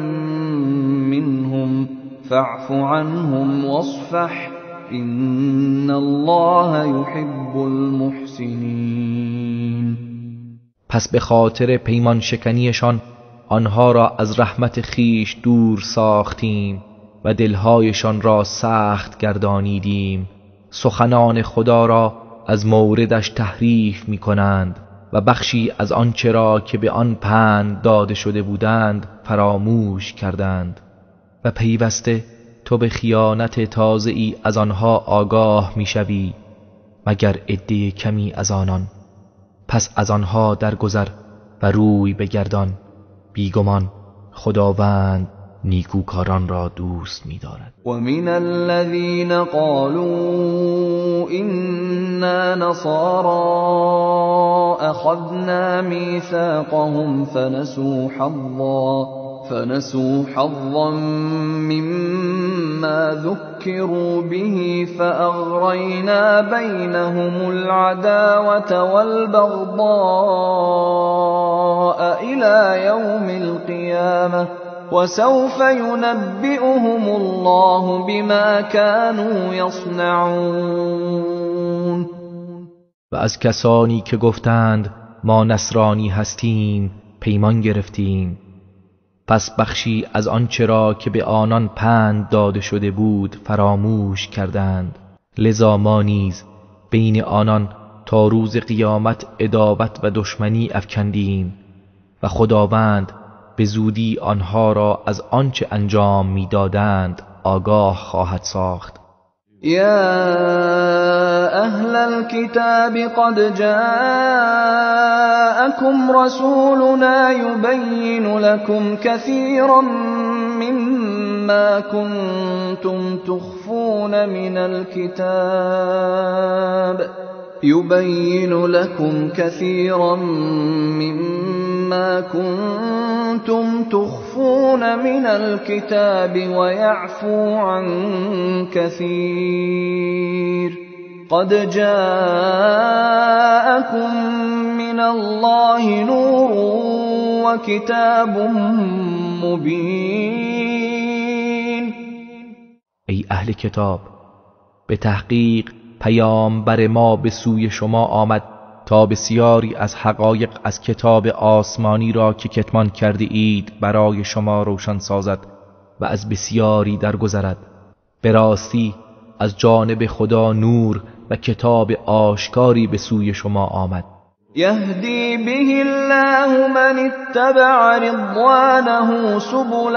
[SPEAKER 1] منهم فاعف عنهم واصفح إن الله يحب المحسنين.
[SPEAKER 2] پس به خاطر پیمان شکنیشان آنها را از رحمت خیش دور ساختیم و دلهایشان را سخت گردانیدیم. سخنان خدا را از موردش تحریف می کنند و بخشی از آنچه را که به آن پند داده شده بودند فراموش کردند و پیوسته تو به خیانت تازه‌ای از آنها آگاه می شوی مگر عده کمی از آنان. پس از آنها درگذر و روی بگردان، بیگمان خداوند نیکوکاران را دوست می‌دارد.
[SPEAKER 1] و من الذین قالوا إنا نصارى أخذنا میثاقهم فنسوا حظا مما ذكروا به فأغرينا بينهم العداوة والبغضاء إلى يوم القيامة وسوف ينبئهم الله بما كانوا يصنعون.
[SPEAKER 2] و از کسانی که گفتند ما نصرانی هستیم پیمان گرفتیم، پس بخشی از آنچه را که به آنان پند داده شده بود فراموش کردند. لذا ما نیز بین آنان تا روز قیامت عداوت و دشمنی افکندیم و خداوند به زودی آنها را از آنچه انجام میدادند آگاه خواهد ساخت.
[SPEAKER 1] یا اهل الكتاب قد جاءكم رسولنا يبين لكم كثيرا مما كنتم تخفون من الكتاب يبين لكم كثيرا مما كنتم تخفون من الكتاب ويعفو عن كثير قد جاءكم من الله نور وكتاب مبين.
[SPEAKER 2] ای اهل کتاب، به تحقیق پیامبر ما به سوی شما آمد تا بسیاری از حقایق از کتاب آسمانی را که کتمان کرده اید برای شما روشن سازد و از بسیاری درگذرد. به راستی از جانب خدا نور و کتاب آشکاری به سوی شما آمد.
[SPEAKER 1] یهدی به الله من اتبع رضوانه سبل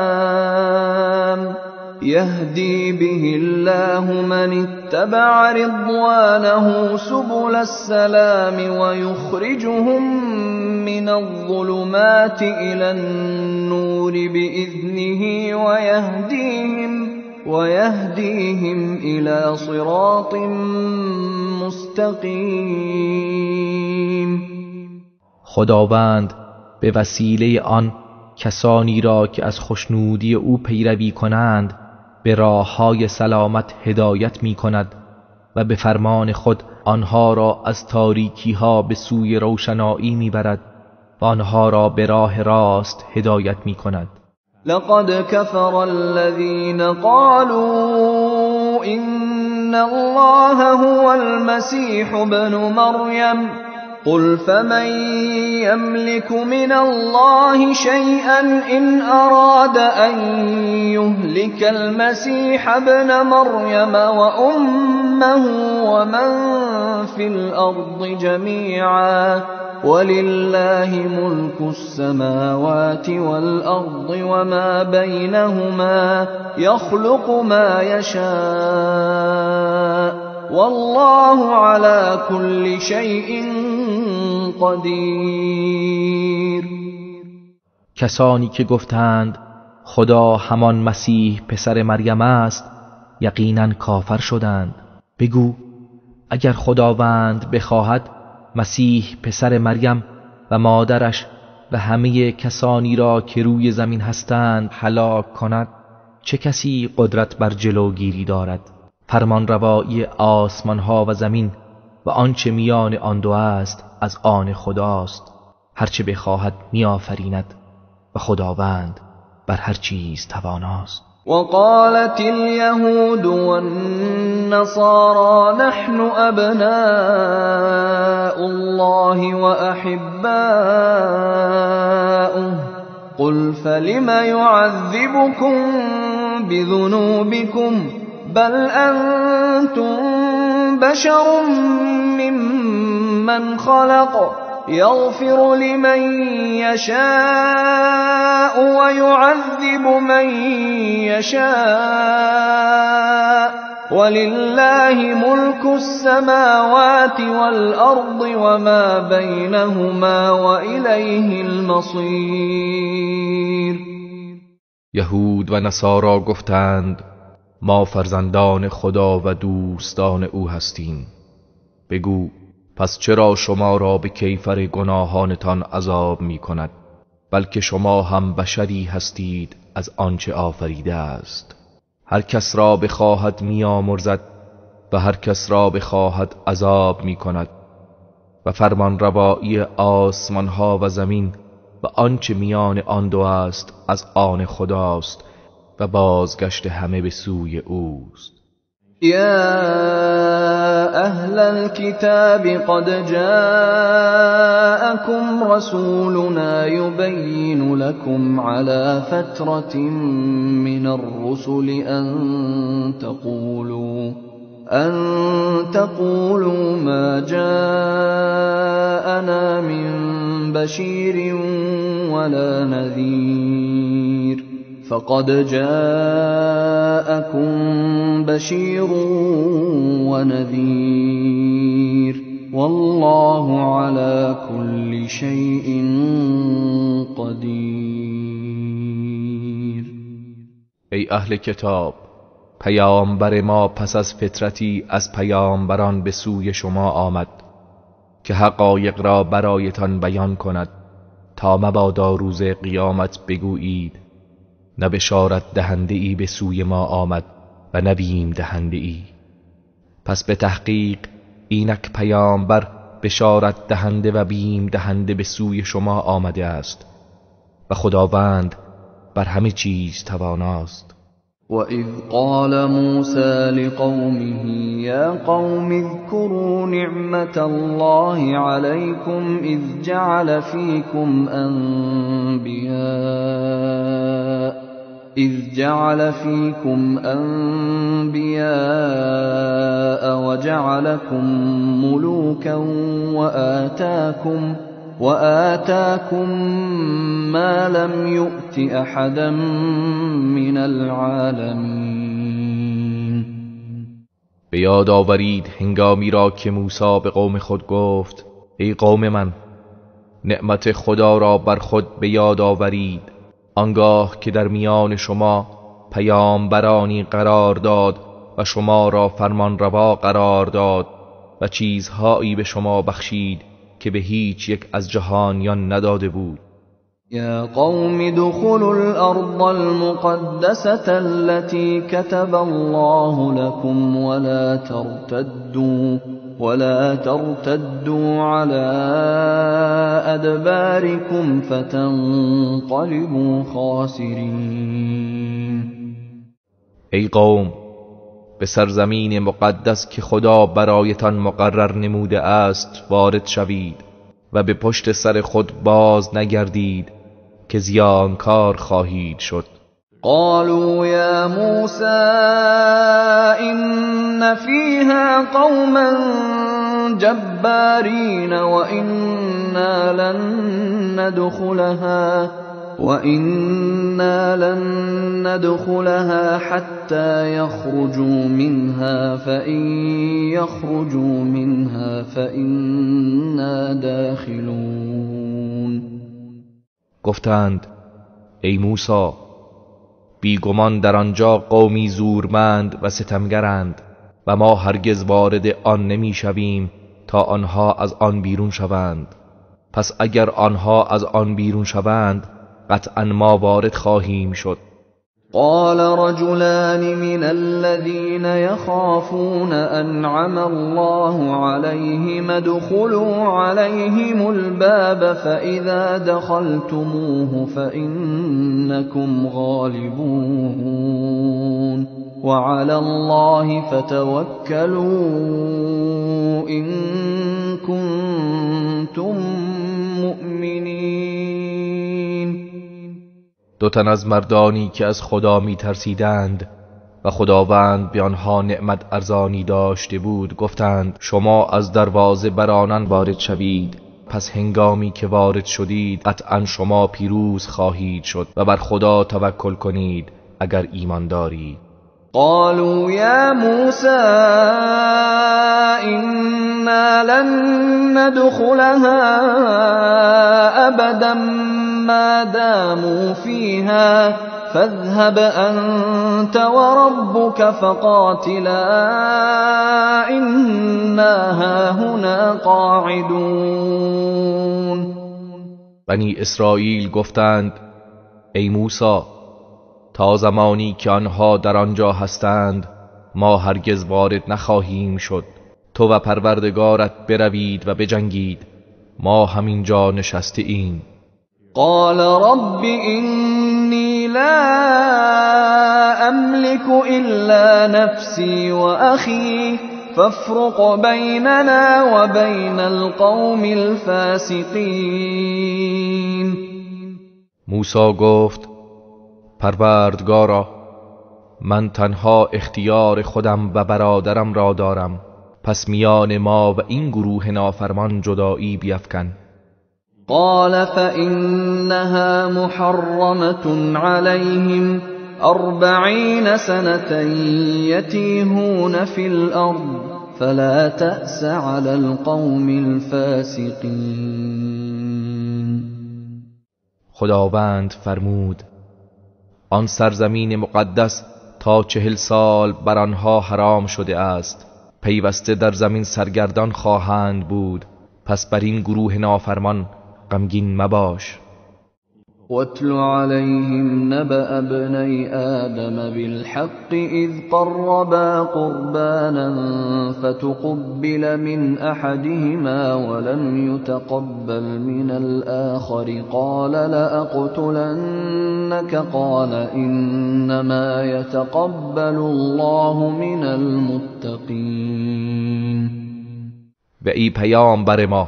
[SPEAKER 1] السلام يهدي به الله من اتبع رضوانه سبل السلام ويخرجهم من الظلمات إلى النور بإذنه ويهديهم إلى صراط مستقیم.
[SPEAKER 2] خداوند به وسیله آن کسانی را که از خوشنودی او پیروی کنند به راه‌های سلامت هدایت می کند و به فرمان خود آنها را از تاریکی‌ها به سوی روشنایی می برد و آنها را به راه راست هدایت می کند.
[SPEAKER 1] لقد كفر الذين قالوا إن الله هو المسيح ابن مريم قل فمن يملك من الله شيئا إن أراد أن يهلك المسيح ابن مريم وأمه ومن في الأرض جميعا ولله ملك السماوات والأرض وما بينهما يخلق ما يشاء والله على كل شيء قدیر.
[SPEAKER 2] کسانی که گفتند خدا همان مسیح پسر مریم است یقینا کافر شدند. بگو اگر خداوند بخواهد مسیح پسر مریم و مادرش و همه کسانی را که روی زمین هستند هلاک کند، چه کسی قدرت بر جلوگیری دارد؟ فرمانروایی آسمان ها و زمین و آنچه میان آن دو است از آن خداست، هرچه بخواهد میآفریند و خداوند بر هر چیز تواناست.
[SPEAKER 1] وقالت اليهود والنصارى نحن أبناء الله وأحباؤه قل فلم يعذبكم بذنوبكم بل أنتم بشر ممن خلق يغفر لمن يشاء ويعذب من يشاء ولله ملك السماوات والأرض وما بينهما وإليه المصير.
[SPEAKER 2] یهود و نصارا گفتند ما فرزندان خدا و دوستان او هستیم. بگو پس چرا شما را به کیفر گناهانتان عذاب می کند؟ بلکه شما هم بشری هستید از آنچه آفریده است. هر کس را بخواهد می آمرزد و هر کس را بخواهد عذاب می کند و فرمان روایی آسمان ها و زمین و آنچه میان آن دو است از آن خداست و بازگشت همه به سوی اوست.
[SPEAKER 1] یا اهل الكتاب قد جاءكم رسولنا يبين لكم على فترة من الرسل أن تقولوا ما جاءنا من بشير ولا نذير فقد جاءكم بشير ونذير والله على كل شيء قدیر.
[SPEAKER 2] ای اهل کتاب، پیامبر ما پس از فترتی از پیامبران به سوی شما آمد که حقایق را برایتان بیان کند تا مبادا روز قیامت بگویید نه بشارت دهنده ای به سوی ما آمد و نه بیم دهنده ای. پس به تحقیق اینک پیامبر بشارت دهنده و بیم دهنده به سوی شما آمده است و خداوند بر همه چیز تواناست.
[SPEAKER 1] وَإِذْ قَالَ مُوسَى لِقَوْمِهِ يَا قَوْمِ اذْكُرُوا نِعْمَةَ اللَّهِ عَلَيْكُمْ إِذْ جَعَلَ فِيكُمْ أَنْبِيَاءَ وَجَعَلَكُمْ مُلُوكًا وَآتَاكُمْ مَا لَمْ يُؤْتِ أَحَدًا مِنَ الْعَالَمِينَ.
[SPEAKER 2] به یاد آورید هنگامی را که موسی به قوم خود گفت ای قوم من، نعمت خدا را بر خود به یاد آورید آنگاه که در میان شما پیامبرانی قرار داد و شما را فرمانروا قرار داد و چیزهایی به شما بخشید که به هیچ یک از جهانیان نداده بود.
[SPEAKER 1] یا قوم ادخلوا الارض المقدسة التي كتب الله لكم ولا ترتدوا على أدباركم فتنقلبوا خاسرين.
[SPEAKER 2] ای قوم، به سرزمین مقدس که خدا برایتان مقرر نموده است وارد شوید و به پشت سر خود باز نگردید که زیانکار خواهید شد.
[SPEAKER 1] قالوا يا موسى إن فيها قوما جبارين وإنا لن ندخلها حتى يخرجوا منها فإن يخرجوا منها فإنا داخلون.
[SPEAKER 2] گفتند ای موسی، بیگمان در آنجا قومی زورمند و ستمگرند و ما هرگز وارد آن نمیشویم تا آنها از آن بیرون شوند. پس اگر آنها از آن بیرون شوند قطعا ما وارد خواهیم شد.
[SPEAKER 1] قال رجلان من الذين يخافون أنعم الله عليهم ادخلوا عليهم الباب فإذا دخلتموه فإنكم غالبون وعلى الله فتوكلوا إن كنتم مؤمنين.
[SPEAKER 2] دو تن از مردانی که از خدا می ترسیدند و خداوند به آنها نعمت ارزانی داشته بود گفتند شما از دروازه بر آنان وارد شوید، پس هنگامی که وارد شدید قطعا شما پیروز خواهید شد و بر خدا توکل کنید اگر ایمان دارید.
[SPEAKER 1] قالوا یا موسی إنا لن ندخلها أبدا ما داموا فيها فاذهب أنت وربك فقاتلا إنا هاهنا قاعدون.
[SPEAKER 2] بنی اسرائیل گفتند ای موسی، تا زمانی که آنها در آنجا هستند ما هرگز وارد نخواهیم شد. تو و پروردگارت بروید و بجنگید، ما همینجا نشسته ایم.
[SPEAKER 1] قال رب إني لا أملك إلا نفسي وأخي فافرق بيننا وبين القوم الفاسقين.
[SPEAKER 2] موسی گفت پروردگارا، من تنها اختیار خودم و برادرم را دارم، پس میان ما و این گروه نافرمان جدایی بیفکن.
[SPEAKER 1] قال فإنها محرمة عليهم 40 سنة يتيهون في الأرض فلا تأس على القوم الفاسقين.
[SPEAKER 2] خداوند فرمود آن سرزمین مقدس تا 40 سال بر آنها حرام شده است، پیوسته در زمین سرگردان خواهند بود، پس بر این گروه نافرمان غمگین مباش.
[SPEAKER 1] واتل عليهم نبأ ابني آدم بالحق إذ قربا قربانا فتقبل من أحدهما ولم يتقبل من الآخر قال لأقتلنك قال إنما يتقبل الله من المتقين.
[SPEAKER 2] و ای پیامبر ما،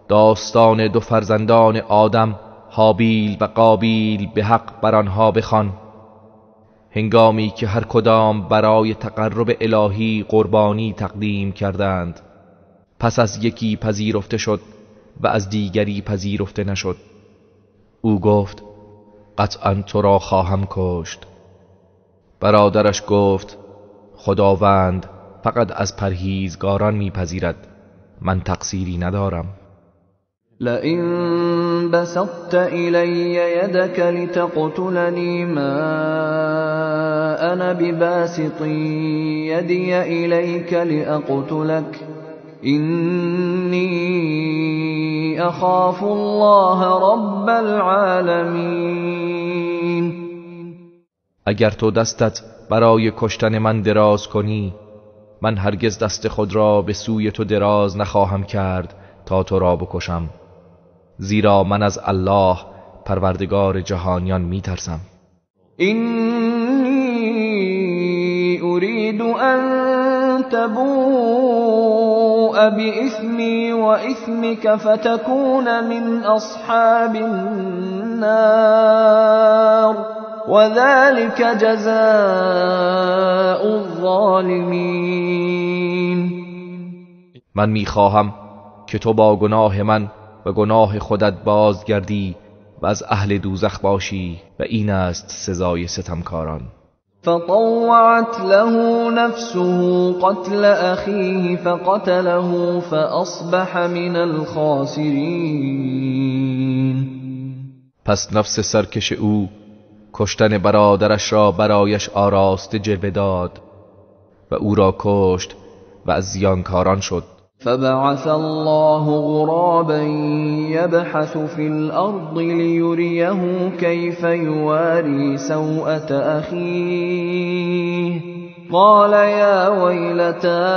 [SPEAKER 2] داستان دو فرزندان آدم، هابیل و قابیل، به حق بر آنها بخوان، هنگامی که هر کدام برای تقرب الهی قربانی تقدیم کردند، پس از یکی پذیرفته شد و از دیگری پذیرفته نشد. او گفت قطعا تو را خواهم کشت. برادرش گفت خداوند فقط از پرهیزگاران میپذیرد، من تقصیری ندارم.
[SPEAKER 1] لئن بسطت إلي يدك لتقتلني ما أنا بباسط يدي إليك لأقتلك إني أخاف الله رب العالمين.
[SPEAKER 2] اگر تو دستت برای کشتن من دراز کنی، من هرگز دست خود را به سوی تو دراز نخواهم کرد تا تو را بکشم. زیرا من از الله پروردگار جهانیان میترسم.
[SPEAKER 1] اینی اريد ان تبوء بإثمي وإثمك فتكون من اصحاب النار وذلك جزاء الظالمین.
[SPEAKER 2] من میخواهم که تو با گناه من و گناه خودت بازگردی و از اهل دوزخ باشی و این است سزای ستمکاران.
[SPEAKER 1] فطوعت له نفسه قتل اخیه فقتله فاصبح من الخاسرین.
[SPEAKER 2] پس نفس سرکش او کشتن برادرش را برایش آراسته جلوه داد و او را کشت و از زیانکاران شد.
[SPEAKER 1] فبعث الله غرابا يبحث في الأرض ليريه كيف يواري سوءة أخيه قال يا ويلتى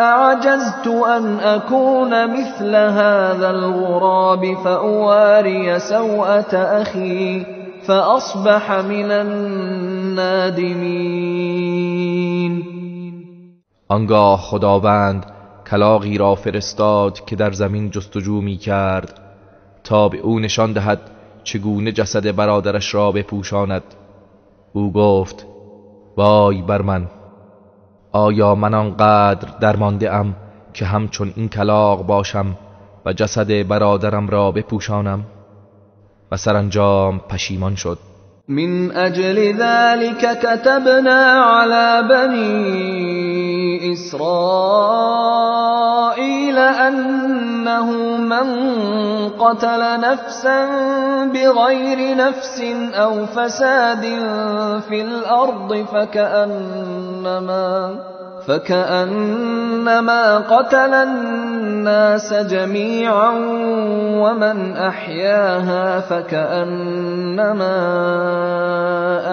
[SPEAKER 1] أعجزت أن أكون مثل هذا الغراب فأواري سوءة أخي فأصبح من النادمين.
[SPEAKER 2] آنگاه خداوند کلاغی را فرستاد که در زمین جستجو می کرد تا به او نشان دهد چگونه جسد برادرش را بپوشاند. او گفت وای بر من، آیا من آنقدر درمانده ام که همچون این کلاغ باشم و جسد برادرم را بپوشانم؟ و سرانجام پشیمان شد.
[SPEAKER 1] من اجل ذلك كتبنا على بني إسرائيل أنه من قتل نفسا بغير نفس أو فساد في الأرض فكأنما قتل الناس جميعا ومن أحياها فكأنما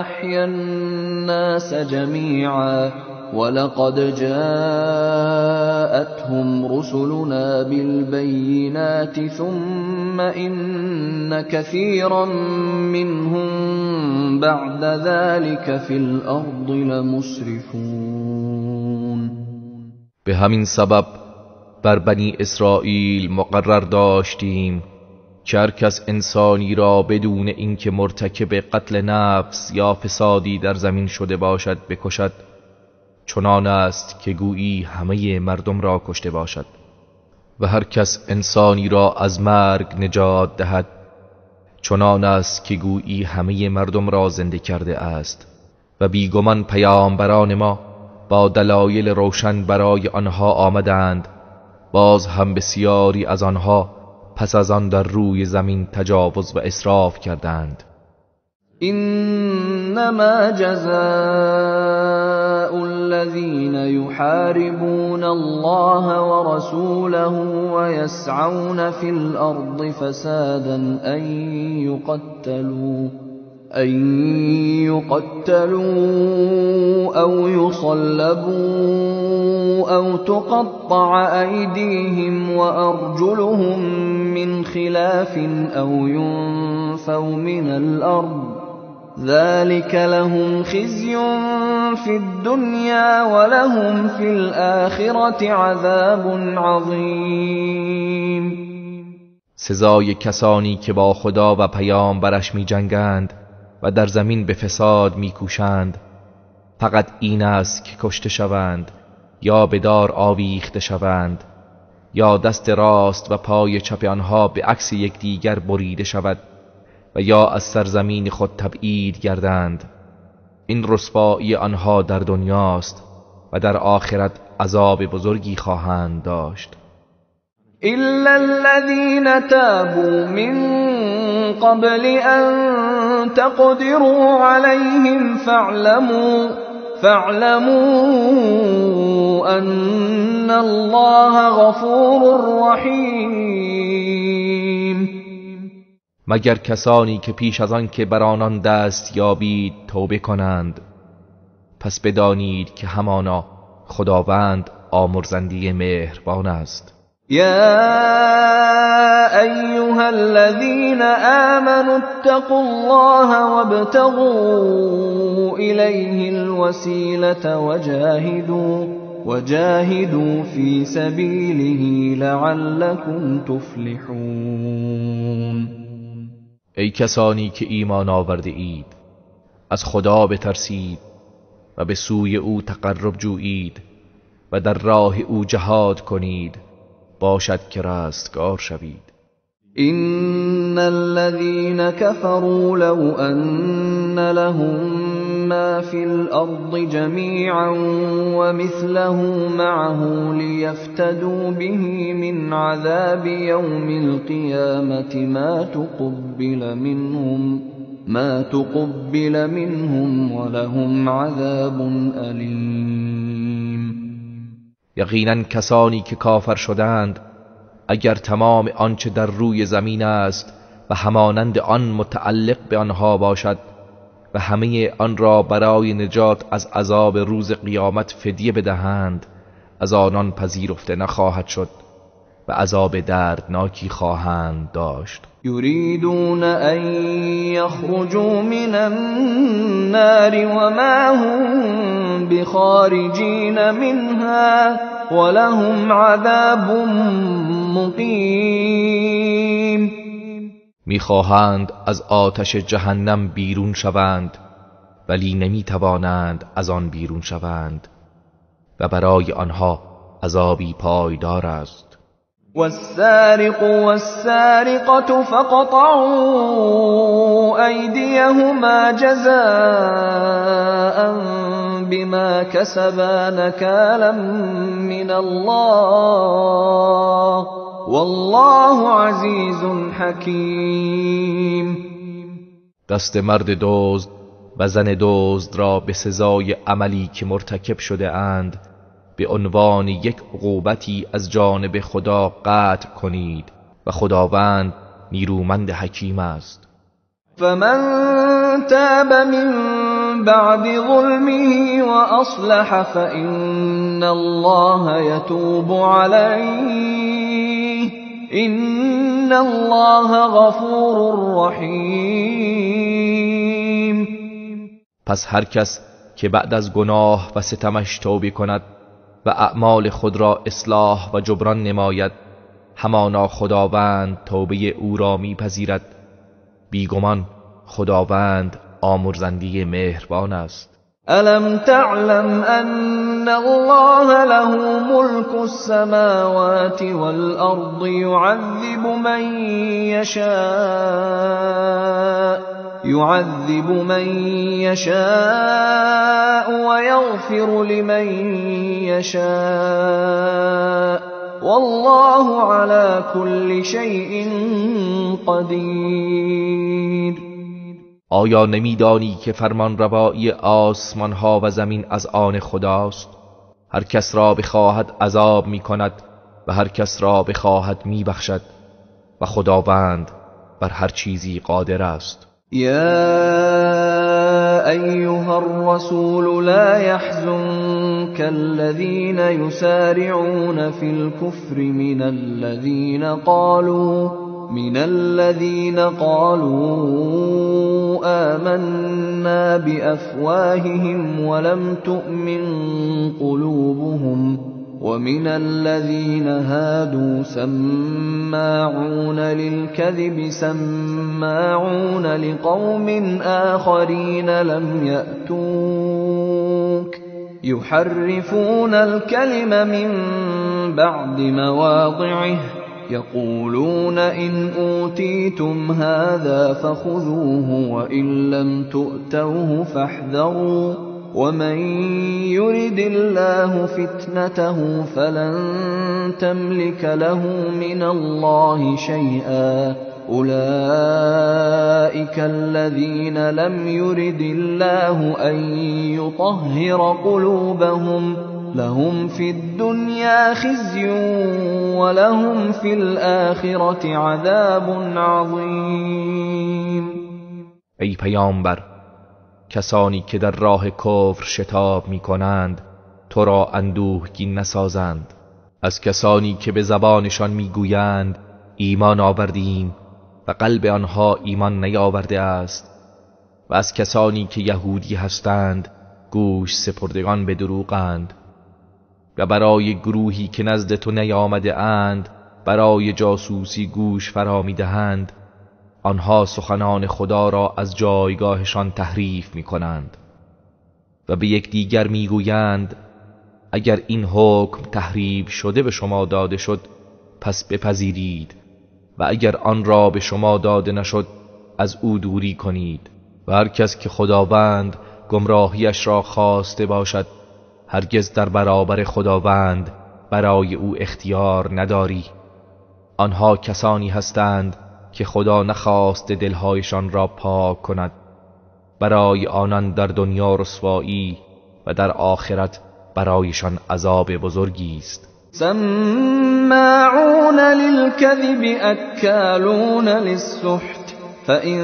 [SPEAKER 1] أحيا الناس جميعا ولقد جاءتهم رسلنا بالبينات ثم إن كثيرا منهم بعد ذلك في الأرض لمسرفون.
[SPEAKER 2] به همین سبب بر بنی اسرائیل مقرر داشتیم که هر کس انسانی را بدون اینکه مرتکب قتل نفس یا فسادی در زمین شده باشد بکشد، چنان است که گویی همه مردم را کشته باشد. و هر کس انسانی را از مرگ نجات دهد، چنان است که گویی همه مردم را زنده کرده است. و بیگمان پیامبران ما با دلایل روشن برای آنها آمدند، باز هم بسیاری از آنها پس از آن در روی زمین تجاوز و اسراف کردند.
[SPEAKER 1] انما جزاء الذين يحاربون الله ورسوله ويسعون في الارض فسادا ان يقتلوا او يصلبوا او تقطع ايديهم وارجلهم من خلاف او ينفوا من الارض ذلك لهم خزي في الدنيا ولهم في الآخرة عذاب عظیم.
[SPEAKER 2] سزای کسانی که با خدا و پیامبرش می جنگند و در زمین به فساد می کوشند فقط این است که کشته شوند یا به دار آویخته شوند یا دست راست و پای چپ آنها به عکس یکدیگر بریده شود و یا از سرزمین خود تبعید گردند. این رسوایی آنها در دنیاست و در آخرت عذاب بزرگی خواهند داشت.
[SPEAKER 1] الا الذين تابوا من قبل ان تقدروا عليهم فاعلموا ان الله غفور رحیم.
[SPEAKER 2] مگر کسانی که پیش از آن که بر آنان دست یابید توبه کنند، پس بدانید که همانا خداوند آمرزنده مهربان است.
[SPEAKER 1] یا ایها الذین آمنوا اتقوا الله وابتغوا الیه الوسیلة وجاهدوا فی سبیله لعلکم تفلحون.
[SPEAKER 2] ای کسانی که ایمان آورده اید، از خدا بترسید و به سوی او تقرب جویید و در راه او جهاد کنید، باشد که رستگار شوید.
[SPEAKER 1] ان الذين كفروا لو ان لهم ما في الارض جميعا ومثله معه ليفتدوا به من عذاب يوم القيامة ما تقبل منهم ولهم عذاب أليم.
[SPEAKER 2] یقینا کسانی که کافر شدند اگر تمام آنچه در روی زمین است و همانند آن متعلق به آنها باشد و همه آن را برای نجات از عذاب روز قیامت فدیه بدهند، از آنان پذیرفته نخواهد شد و عذاب دردناکی خواهند داشت.
[SPEAKER 1] یریدون ان یخرجوا من النار وما هم بخارجین منها ولهم عذاب مقیم.
[SPEAKER 2] میخواهند از آتش جهنم بیرون شوند ولی نمیتوانند از آن بیرون شوند و برای آنها عذابی پایدار است.
[SPEAKER 1] والسارق والسارقة فقطعوا أيديهما جزاء بما كسبا نكالا من الله والله عزیز حکیم.
[SPEAKER 2] دست مرد دزد و زن دزد را به سزای عملی که مرتکب شده اند به عنوان یک عقوبتی از جانب خدا قطع کنید و خداوند نیرومند حکیم است.
[SPEAKER 1] فمن تاب من بعد ظلمه وأصلح فإن الله يتوب عليه إن الله غفور رحیم.
[SPEAKER 2] پس هر کس که بعد از گناه و ستمش توبه کند و اعمال خود را اصلاح و جبران نماید، همانا خداوند توبه او را میپذیرد. بیگمان خداوند آمرزنده مهربان است.
[SPEAKER 1] الم تعلم ان الله له ملك السماوات والارض يعذب من يشاء ويغفر لمن يشاء والله على كل شيء قدیر.
[SPEAKER 2] آیا نمیدانی که فرمان روایی آسمان ها و زمین از آن خداست؟ هر کس را بخواهد عذاب می کند و هر کس را بخواهد می بخشد و خداوند بر هر چیزی قادر است.
[SPEAKER 1] یا ایها الرسول لا يحزنك الذين يسارعون في الكفر من الذين قالوا آمنا بأفواههم ولم تؤمن قلوبهم ومن الذين هادوا سماعون للكذب سماعون لقوم آخرين لم يأتوك يحرفون الكلم من بعد مواضعه يقولون إن أوتيتم هذا فخذوه وإن لم تؤتوه فاحذروا ومن يرد الله فتنته فلن تملك له من الله شيئا أولئك الذين لم يرد الله أن يطهر قلوبهم لهم في الدنيا خزي ولهم في الآخرة عذاب عظیم.
[SPEAKER 2] ای پیامبر، کسانی که در راه کفر شتاب می کنند تو را اندوهگین نسازند. از کسانی که به زبانشان میگویند ایمان آوردیم و قلب آنها ایمان نیاورده است، و از کسانی که یهودی هستند گوش سپردگان به دروغند، و برای گروهی که نزد تو نیامده اند برای جاسوسی گوش فرا میدهند. آنها سخنان خدا را از جایگاهشان تحریف میکنند و به یکدیگر میگویند اگر این حکم تحریف شده به شما داده شد پس بپذیرید، و اگر آن را به شما داده نشد از او دوری کنید. و هر کس که خداوند گمراهیش را خواسته باشد هرگز در برابر خداوند برای او اختیار نداری. آنها کسانی هستند که خدا نخواست دلهایشان را پاک کند. برای آنان در دنیا رسوایی و در آخرت برایشان عذاب بزرگی است.
[SPEAKER 1] سماعون للكذب أكالون للسحت فإن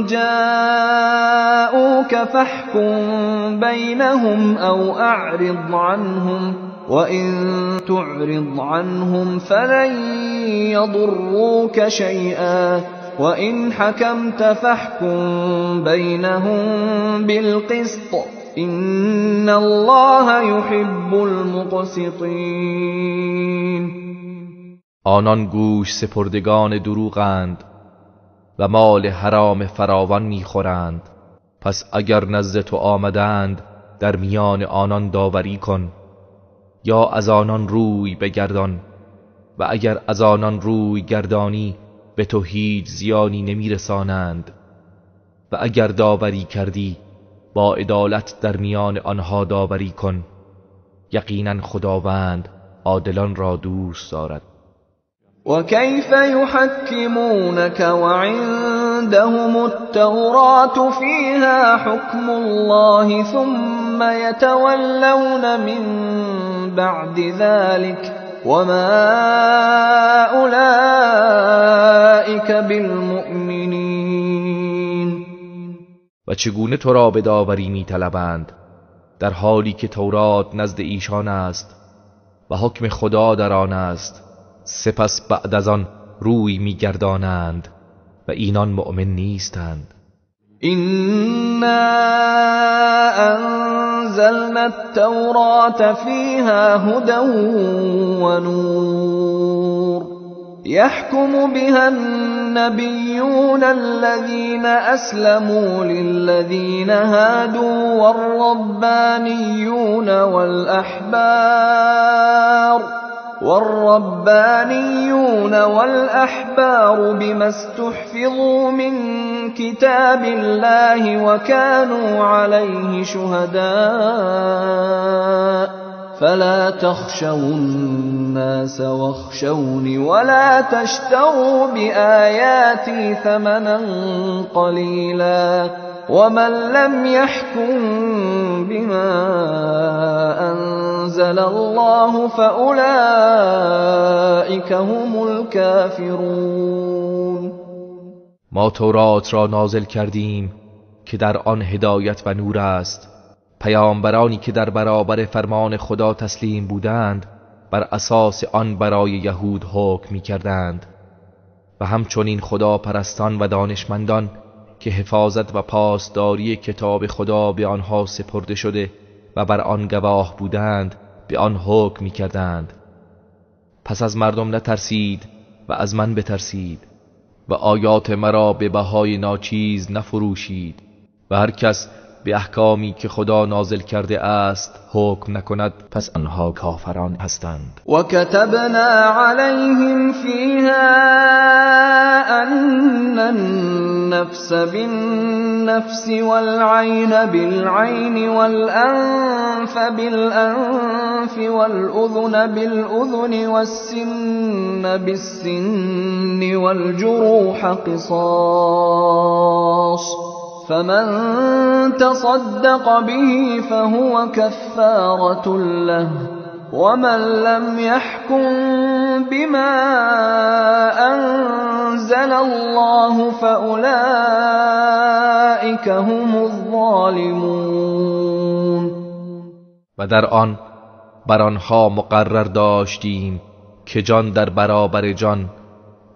[SPEAKER 1] جاءوك فاحكم بينهم أو أعرض عنهم وإن تعرض عنهم فلن يضروك شيئا وإن حكمت فاحكم بينهم بالقسط إن الله يحب المقسطين.
[SPEAKER 2] آنان گوش سپردگان دروغند و مال حرام فراوان میخورند. پس اگر نزد تو آمدند در میان آنان داوری کن یا از آنان روی بگردان، و اگر از آنان روی گردانی به تو هیچ زیانی نمیرسانند، و اگر داوری کردی با عدالت در میان آنها داوری کن، یقینا خداوند عادلان را دوست دارد.
[SPEAKER 1] وكيف يحكمونك وعندهم التوراة فيها حكم الله ثم يتولون من بعد ذلك وما أولئك بالمؤمنين.
[SPEAKER 2] و چگونه تو را به داوری می‌طلبند در حالی که تورات نزد ایشان است و حکم خدا در آن است، سپس بعد از آن روی می‌گردانند و اینان مؤمن نیستند.
[SPEAKER 1] إنا أنزلنا التوراة فيها هدى ونور يحكم بها النبيون الذين أسلموا للذين هادوا والربانيون والأحبار بما استحفظوا من كتاب الله وكانوا عليه شهداء فلا تخشوا الناس واخشوني ولا تشتروا بآياتي ثمنا قليلا ومن لم يحكم بما أنزل الله فأولئك هم الكافرون.
[SPEAKER 2] ما تورات را نازل کردیم که در آن هدایت و نور است. پیامبرانی که در برابر فرمان خدا تسلیم بودند بر اساس آن برای یهود حکم می‌کردند، و همچنین خدا پرستان و دانشمندان که حفاظت و پاسداری کتاب خدا به آنها سپرده شده و بر آن گواه بودند به آن حکم می‌کردند. پس از مردم نترسید و از من بترسید و آیات مرا به بهای ناچیز نفروشید، و هر کس به احکامی که خدا نازل کرده است حکم نکند پس آنها کافران هستند.
[SPEAKER 1] و کتبنا علیهم فیها ان النفس بالنفس والعین بالعین والانف بالانف والأذن بالأذن والسن بالسن والجروح قصاص فمن تصدق به فهو كفارة له ومن لم يحكم بما أنزل الله فأولئك هم الظالمون.
[SPEAKER 2] و در آن بر آنها مقرر داشتیم که جان در برابر جان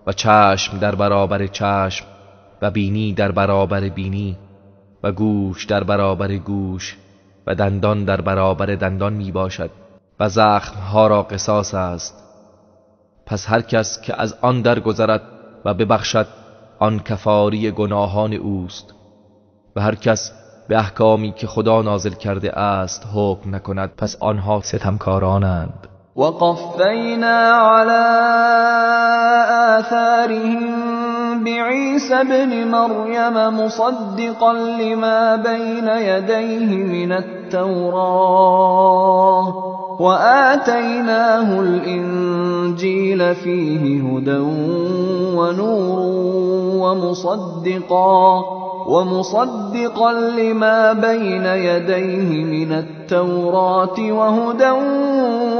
[SPEAKER 2] و چشم در برابر چشم و بینی در برابر بینی و گوش در برابر گوش و دندان در برابر دندان می باشد و زخمها را قصاص است. پس هر کس که از آن درگذرد و ببخشد آن کفاری گناهان اوست و هر کس به احکامی که خدا نازل کرده است حکم نکند پس آنها ستمکارانند.
[SPEAKER 1] وقفینا علی آثارهم بعیسی ابن مریم مصدقا لما بین یدیه من التوراة وآتیناه الانجیل فیه هدى ونور ومصدقا لما بين يديه من التوراة وهدى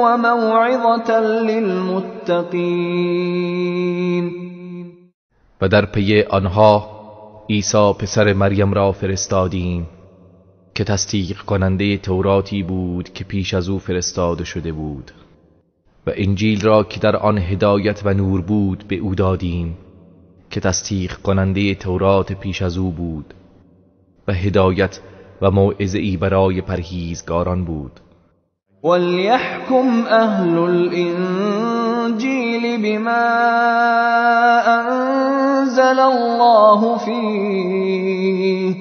[SPEAKER 1] وموعظة للمتقين.
[SPEAKER 2] و در پی آنها عیسی پسر مریم را فرستادیم که تصدیق کننده توراتی بود که پیش از او فرستاده شده بود و انجیل را که در آن هدایت و نور بود به او دادیم که تصدیق کننده تورات پیش از او بود و هدایت و موعظه‌ای برای پرهیزگاران بود.
[SPEAKER 1] وليحكم اهل الانجیل بما انزل الله فیه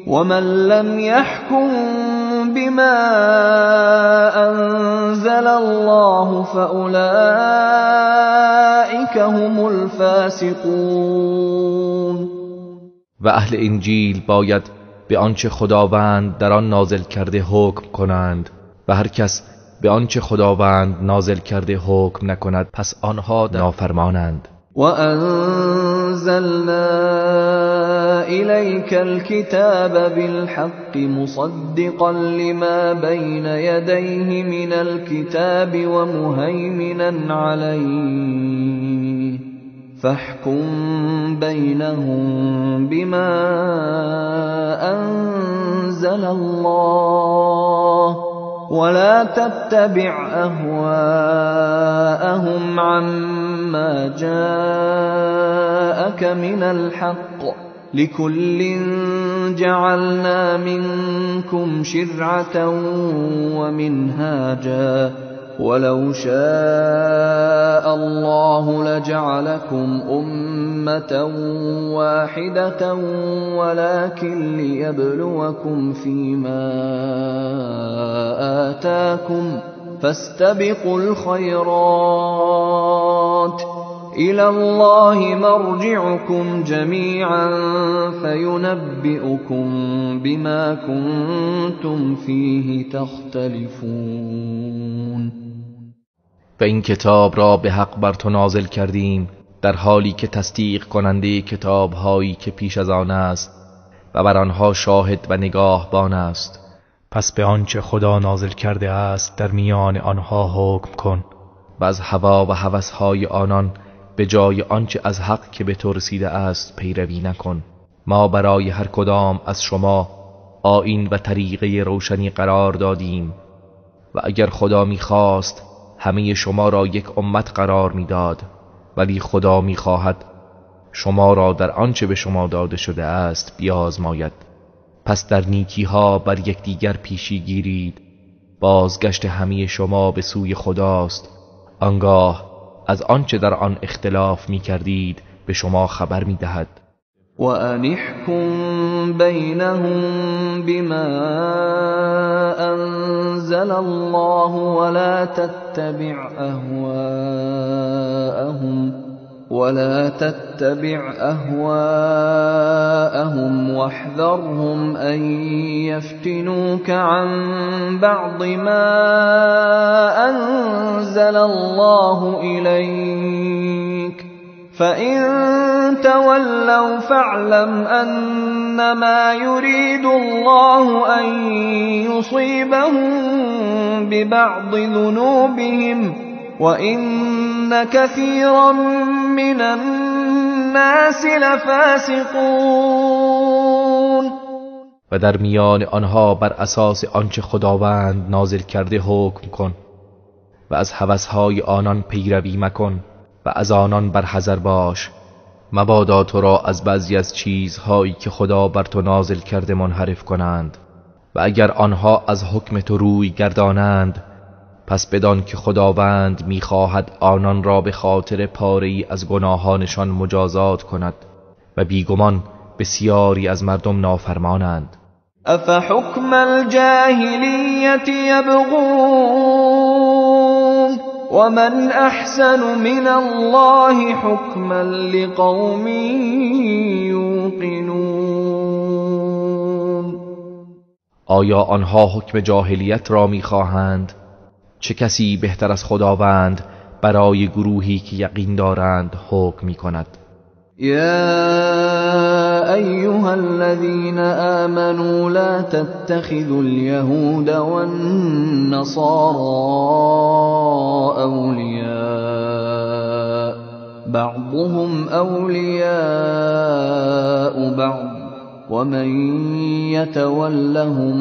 [SPEAKER 1] ومن لم يحكم بما انزل الله فاولئك هم الفاسقون.
[SPEAKER 2] و اهل انجیل باید به آنچه خداوند در آن نازل کرده حکم کنند و هر کس به آنچه خداوند نازل کرده حکم نکند پس آنها نافرمانند.
[SPEAKER 1] وأنزلنا إليك الكتاب بالحق مصدقا لما بين يديه من الكتاب ومهيمنا عليه فاحكم بينهم بما أنزل الله ولا تتبع أهواءهم عما جاءك من الحق لكل جعلنا منكم شرعة ومنهاجا ولو شاء الله لجعلكم أمة واحدة ولكن ليبلوكم فيما آتاكم فاستبقوا الخيرات إلى الله مرجعكم جميعا فينبئكم بما كنتم فيه تختلفون.
[SPEAKER 2] و این کتاب را به حق بر تو نازل کردیم در حالی که تصدیق کننده کتاب هایی که پیش از آن است و بر آنها شاهد و نگاهبان است. پس به آنچه خدا نازل کرده است در میان آنها حکم کن و از هوا و هوس‌های آنان به جای آنچه از حق که به تو رسیده است پیروی نکن. ما برای هر کدام از شما آیین و طریقه روشنی قرار دادیم و اگر خدا می‌خواست همه شما را یک امت قرار می‌داد، ولی خدا می‌خواهد شما را در آنچه به شما داده شده است بیازماید. پس در نیکی‌ها بر یکدیگر پیشی گیرید. بازگشت همه شما به سوی خداست، آنگاه از آنچه در آن اختلاف می‌کردید به شما خبر می‌دهد.
[SPEAKER 1] وَأَنِ احْكُم بَيْنَهُم بِمَا أَنزَلَ اللَّهُ وَلَا تَتَّبِعْ أَهْوَاءَهُمْ وَاحْذَرْهُمْ أَن يَفْتِنُوكَ عَن بَعْضِ مَا أَنزَلَ اللَّهُ إِلَيْكَ فَإِن تَوَلَّوْا فَاعْلَمْ أَنَّمَا يُرِيدُ اللَّهُ أَن يُصِيبَهُم بِبَعْضِ ذُنُوبِهِمْ وَإِنَّ كَثِيرًا مِنَ النَّاسِ لَفَاسِقُونَ.
[SPEAKER 2] و در میان آنها بر اساس آنچه خداوند نازل کرده حکم کن و از هوسهای آنان پیروی مکن و از آنان برحذر باش، مبادا تو را از بعضی از چیزهایی که خدا بر تو نازل کرده منحرف کنند. و اگر آنها از حکم تو روی گردانند، پس بدان که خداوند میخواهد آنان را به خاطر پاره‌ای از گناهانشان مجازات کند و بیگمان بسیاری از مردم نافرمانند.
[SPEAKER 1] افحکم الجاهلیة یبغون ومن احسن من الله حکما لقوم یوقنون.
[SPEAKER 2] آیا آنها حکم جاهلیت را میخواهند؟ چه کسی بهتر از خداوند برای گروهی که یقین دارند حکم میکند؟
[SPEAKER 1] یا ایها الذین آمنوا لا تتخذوا اليهود والنصارى اولیاء بعضهم اولیاء بعض ومن يتولهم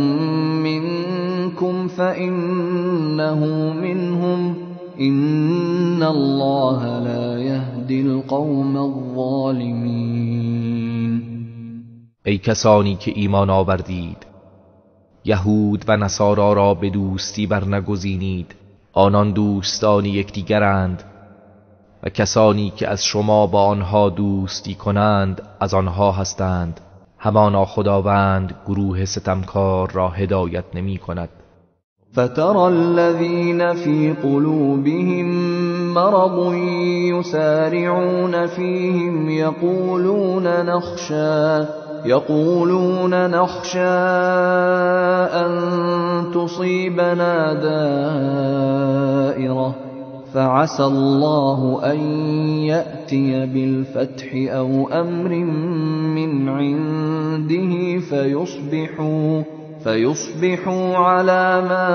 [SPEAKER 1] منكم فإنه منهم إن الله لا يهدي القوم الظالمین.
[SPEAKER 2] ای کسانی که ایمان آوردید، یهود و نصارا را به دوستی برنگزینید، آنان دوستان یکدیگرند و کسانی که از شما با آنها دوستی کنند از آنها هستند. همانا خداوند گروه ستمکار را هدایت نمی کند.
[SPEAKER 1] فترى الذين في قلوبهم مرض يسارعون فيهم يقولون نخشى أن تصيبنا دائرة فعسى الله أن يأتي بالفتح أو أمر من عنده فيصبحوا على ما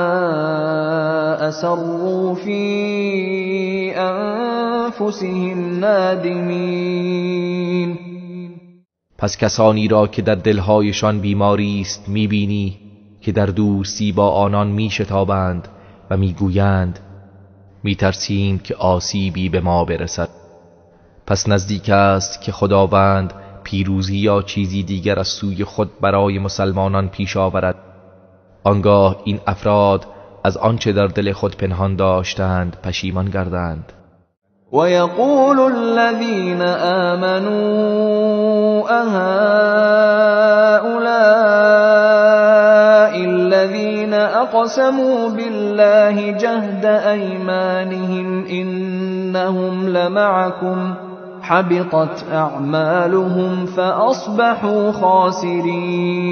[SPEAKER 1] أسروا في أنفسهم نادمین.
[SPEAKER 2] پس کسانی را که در دلهایشان بیماری است میبینی که در دوستی با آنان میشتابند و میگویند میترسیم که آسیبی به ما برسد. پس نزدیک است که خداوند پیروزی یا چیزی دیگر از سوی خود برای مسلمانان پیش آورد. آنگاه این افراد از آنچه در دل خود پنهان داشتند پشیمان گردند.
[SPEAKER 1] و یقول الذین آمنوا أهؤلاء الذین اقسموا بالله جهد ایمانهم انهم لمعکم حبطت اعمالهم فاصبحوا خاسرین.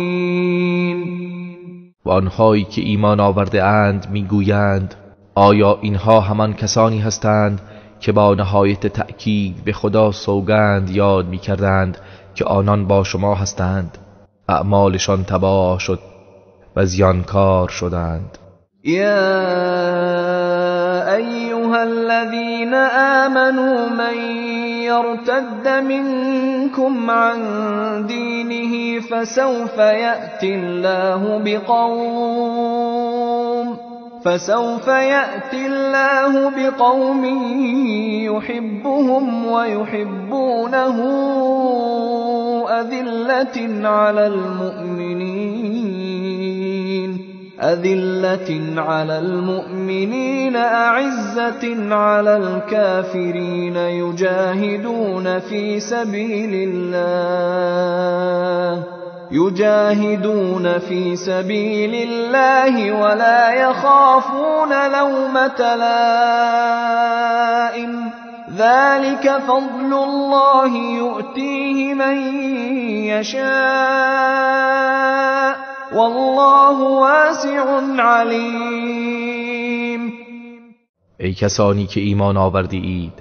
[SPEAKER 2] و آنهایی که ایمان آورده اند میگویند آیا اینها همان کسانی هستند که با نهایت تأکید به خدا سوگند یاد میکردند که آنان با شما هستند؟ اعمالشان تباه شد و زیانکار شدند.
[SPEAKER 1] یا ایها الذین آمنوا من یرتد منکم عن دینه فسوف یأتی الله بقوم يحبهم ويحبونه أذلة على المؤمنين أعزة على الكافرين يجاهدون في سبيل الله ولا يخافون لومة لائم ذلك فضل الله يؤتيه من يشاء والله واسع علیم.
[SPEAKER 2] ای کسانی که ایمان آورده اید،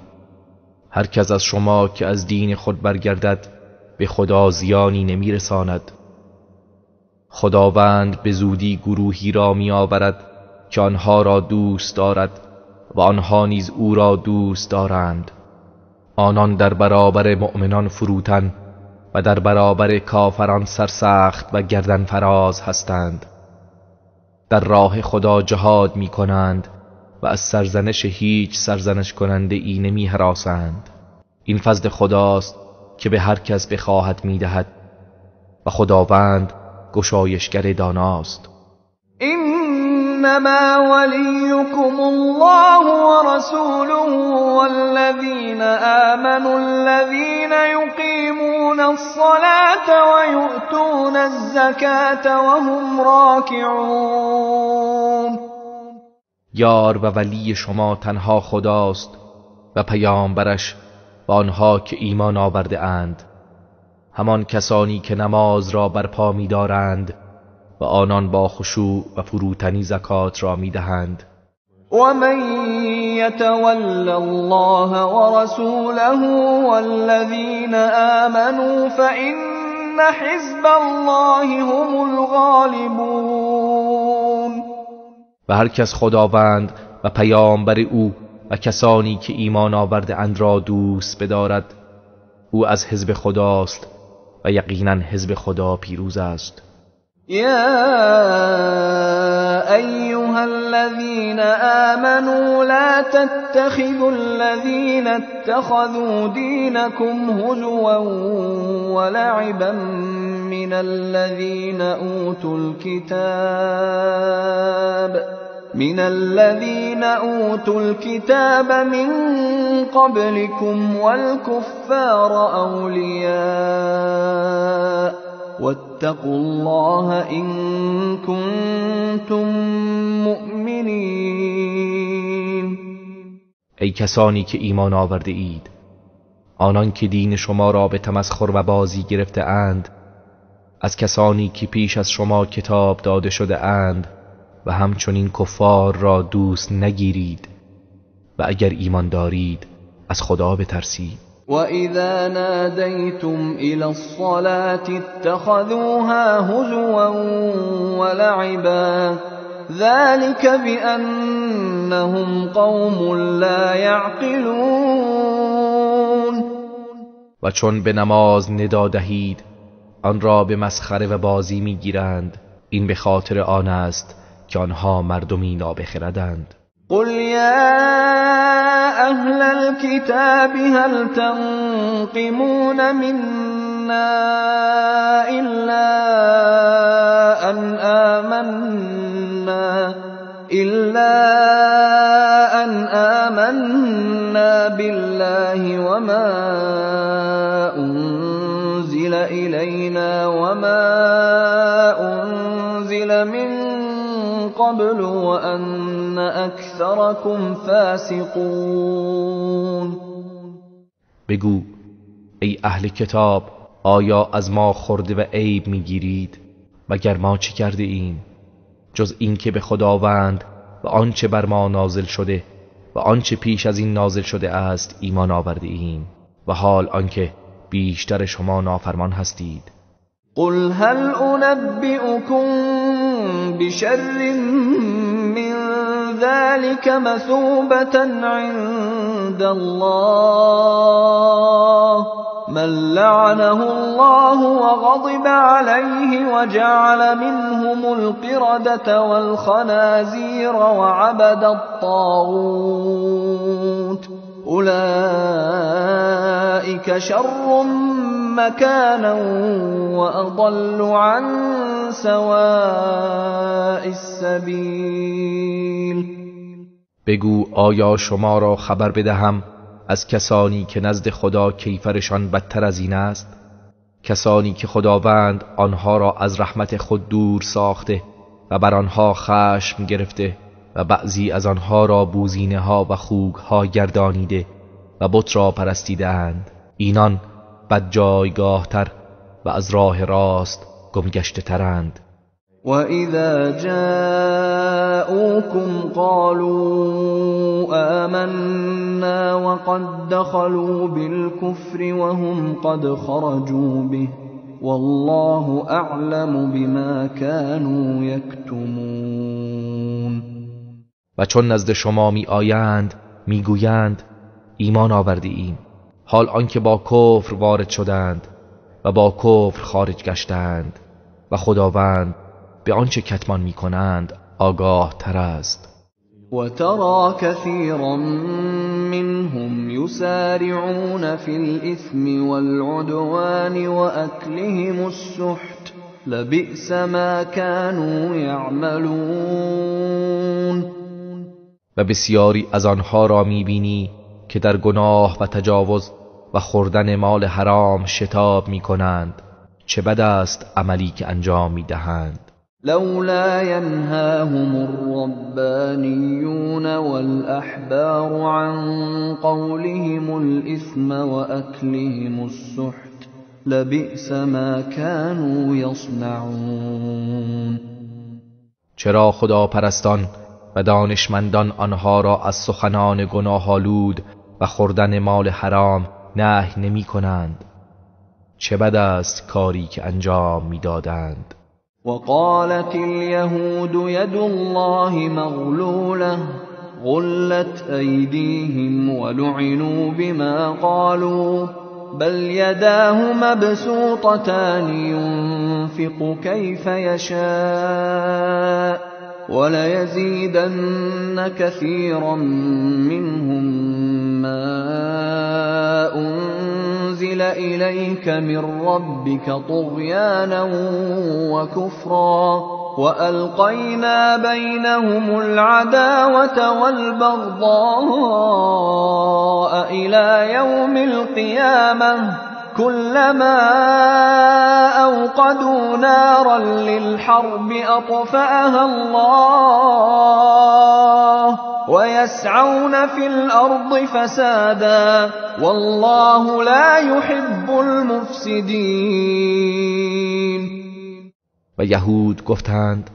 [SPEAKER 2] هر کس از شما که از دین خود برگردد به خدا زیانی نمیرساند. خداوند به زودی گروهی را می آورد که آنها را دوست دارد و آنها نیز او را دوست دارند. آنان در برابر مؤمنان فروتن و در برابر کافران سرسخت و گردن فراز هستند. در راه خدا جهاد می کنند و از سرزنش هیچ سرزنش کننده ای نمی هراسند. این فضل خداست که به هر کس بخواهد میدهد و خداوند گشایشگر داناست.
[SPEAKER 1] انما ولیکم الله ورسوله والذین آمنوا الذین یقیمون الصلاة ویؤتون الزکاة وهم راکعون.
[SPEAKER 2] یار و ولی شما تنها خداست و پیامبرش و آنها که ایمان آورده اند، همان کسانی که نماز را برپا می‌دارند و آنان با خشوع و فروتنی زکات را می‌دهند.
[SPEAKER 1] و من یتول الله ورسوله والذین آمنوا فإن حزب الله هم الغالبون.
[SPEAKER 2] و هر کس خداوند و پیامبر او و کسانی که ایمان آورده اند را دوست بدارد، او از حزب خداست و یقینا حزب خدا پیروز است.
[SPEAKER 1] یا ایها الذین آمنوا لا تتخذوا الذین اتخذوا دینکم هزوا ولعبا من الذین اوتوا الكتاب من قبلكم والكفار أولياء واتقوا الله إن كنتم مؤمنین.
[SPEAKER 2] ای کسانی که ایمان آورده اید، آنان که دین شما را به تمسخر و بازی گرفته اند، از کسانی که پیش از شما کتاب داده شده اند و همچنین کفار را دوست نگیرید و اگر ایمان دارید از خدا بترسید.
[SPEAKER 1] و اذا نادیتم الی الصلاة اتخذوها هزوا ولعبا ذلك بأنهم قوم لا یعقلون.
[SPEAKER 2] و چون به نماز ندا دهید آن را به مسخره و بازی میگیرند، این به خاطر آن است که آنها مردمی نابخردند.
[SPEAKER 1] قل یا اهل الكتاب هل تنقمون منا الا ان آمنا بالله وما انزل الینا وما انزل من قبل وأن أكثركم فاسقون.
[SPEAKER 2] بگو ای اهل کتاب، آیا از ما خورده و عیب میگیرید؟ مگر ما چه کرده ایم جز اینکه به خداوند و آنچه بر ما نازل شده و آنچه پیش از این نازل شده است ایمان آورده ایم، و حال آنکه بیشتر شما نافرمان هستید.
[SPEAKER 1] قل هل أنبئكم بشر من ذلك مثوبة عند الله من لعنه الله وغضب عليه وجعل منهم القردة والخنازير وعبد الطاغوت أولئك شر مكانا وأضل عن سواء السبیل.
[SPEAKER 2] بگو آیا شما را خبر بدهم از کسانی که نزد خدا کیفرشان بدتر از این است؟ کسانی که خداوند آنها را از رحمت خود دور ساخته و بر آنها خشم گرفته و بعضی از آنها را بوزینه ها و خوگ ها گردانیده و بت را پرستیده اند. اینان بد جایگاه تر و از راه راست گمگشته ترند.
[SPEAKER 1] و اذا جاءوكم قالوا آمنا وقد دخلوا بالكفر وهم قد خرجوا به والله اعلم بما كانوا یکتمون.
[SPEAKER 2] و چون نزد شما می آیند می گویند ایمان آورده ایم، حال آنکه با کفر وارد شدند و با کفر خارج گشتند و خداوند به آنچه کتمان می کنند آگاه تر است.
[SPEAKER 1] وترى كثيرا منهم يسارعون في الإثم والعدوان وأكلهم السحت لبئس ما كانوا يعملون.
[SPEAKER 2] و بسیاری از آنها را میبینی که در گناه و تجاوز و خوردن مال حرام شتاب میکنند، چه بد است عملی که انجام میدهند.
[SPEAKER 1] لولا ينهاهم الربانيون والأحبار عن قولهم الإثم وأكلهم السحت لبئس ما كانوا يصنعون.
[SPEAKER 2] چرا خداپرستان و دانشمندان آنها را از سخنان گناه‌آلود و خوردن مال حرام نهی نمی کنند؟ چه بد است کاری که انجام میدادند.
[SPEAKER 1] وقالت اليهود يد الله مغلولة غلت أيديهم ولعنوا بما قالوا بل يداه مبسوطتان ينفق كيف يشاء وليزيدن كثيرا منهم ما أنزل إليك من ربك طغيانا وكفرا وألقينا بينهم العداوة والبغضاء إلى يوم القيامة كلما أوقدوا نارا للحرب أطفأها الله ويسعون في الأرض فسادا والله لا يحب المفسدين.
[SPEAKER 2] و یهود گفتند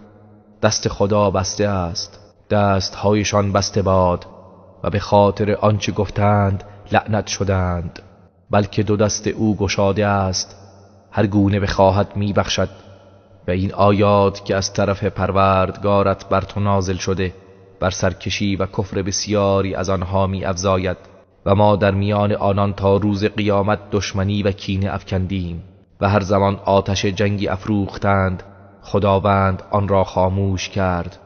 [SPEAKER 2] دست خدا بسته است، دستهایشان بسته باد، و به خاطر آنچه گفتند لعنت شدند، بلکه دو دست او گشاده است، هر گونه بخواهد میبخشد. و این آیات که از طرف پروردگارت بر تو نازل شده بر سرکشی و کفر بسیاری از آنها می افزاید و ما در میان آنان تا روز قیامت دشمنی و کینه افکندیم و هر زمان آتش جنگی افروختند خداوند آن را خاموش کرد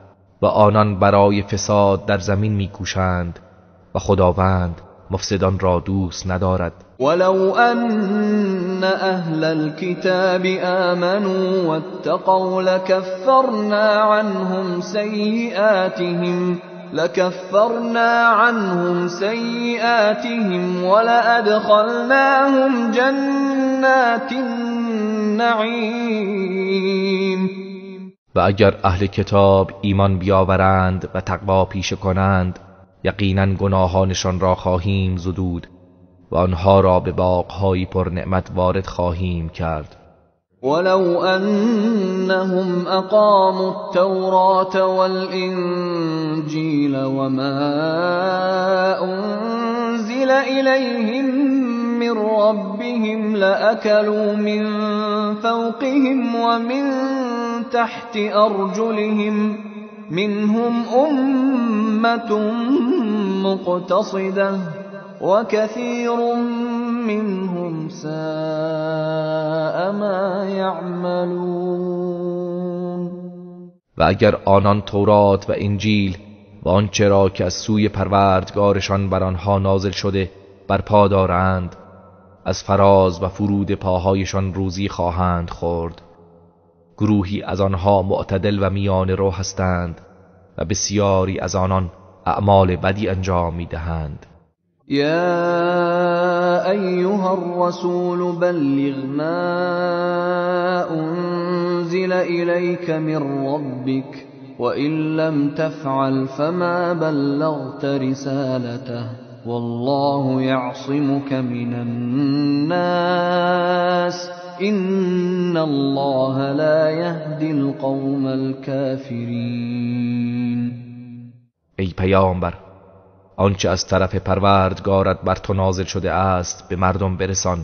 [SPEAKER 2] و آنان برای فساد در زمین میکوشند و خداوند مفسدان را دوست ندارد.
[SPEAKER 1] ولو ان اهل الكتاب آمنوا واتقوا لكفرنا عنهم سيئاتهم ولأدخلناهم جنات النعیم.
[SPEAKER 2] و اگر اهل کتاب ایمان بیاورند و تقوا پیشه کنند یقینا گناهانشان را خواهیم زدود و آنها را به باغ‌های پر نعمت وارد خواهیم کرد.
[SPEAKER 1] ولو انهم اقاموا التوراة والانجیل وما انزل الیهم من ربهم لأکلوا من فوقهم ومن تحت ارجلهم منهم امة مقتصدة وكثير منهم ساء ما يعملون.
[SPEAKER 2] و اگر آنان تورات و انجیل و آنچه را که از سوی پروردگارشان بر آنها نازل شده برپا دارند، از فراز و فرود پاهایشان روزی خواهند خورد. گروهی از آنها معتدل و میان رو هستند و بسیاری از آنان اعمال بدی انجام میدهند.
[SPEAKER 1] یا ایها الرسول بلغ ما انزل الیک من ربک وان لم تفعل فما بلغت رسالته والله یعصمک من الناس ان الله لا یهدی القوم الكافرین.
[SPEAKER 2] ای پیامبر، آنچه از طرف پروردگارت بر تو نازل شده است به مردم برسان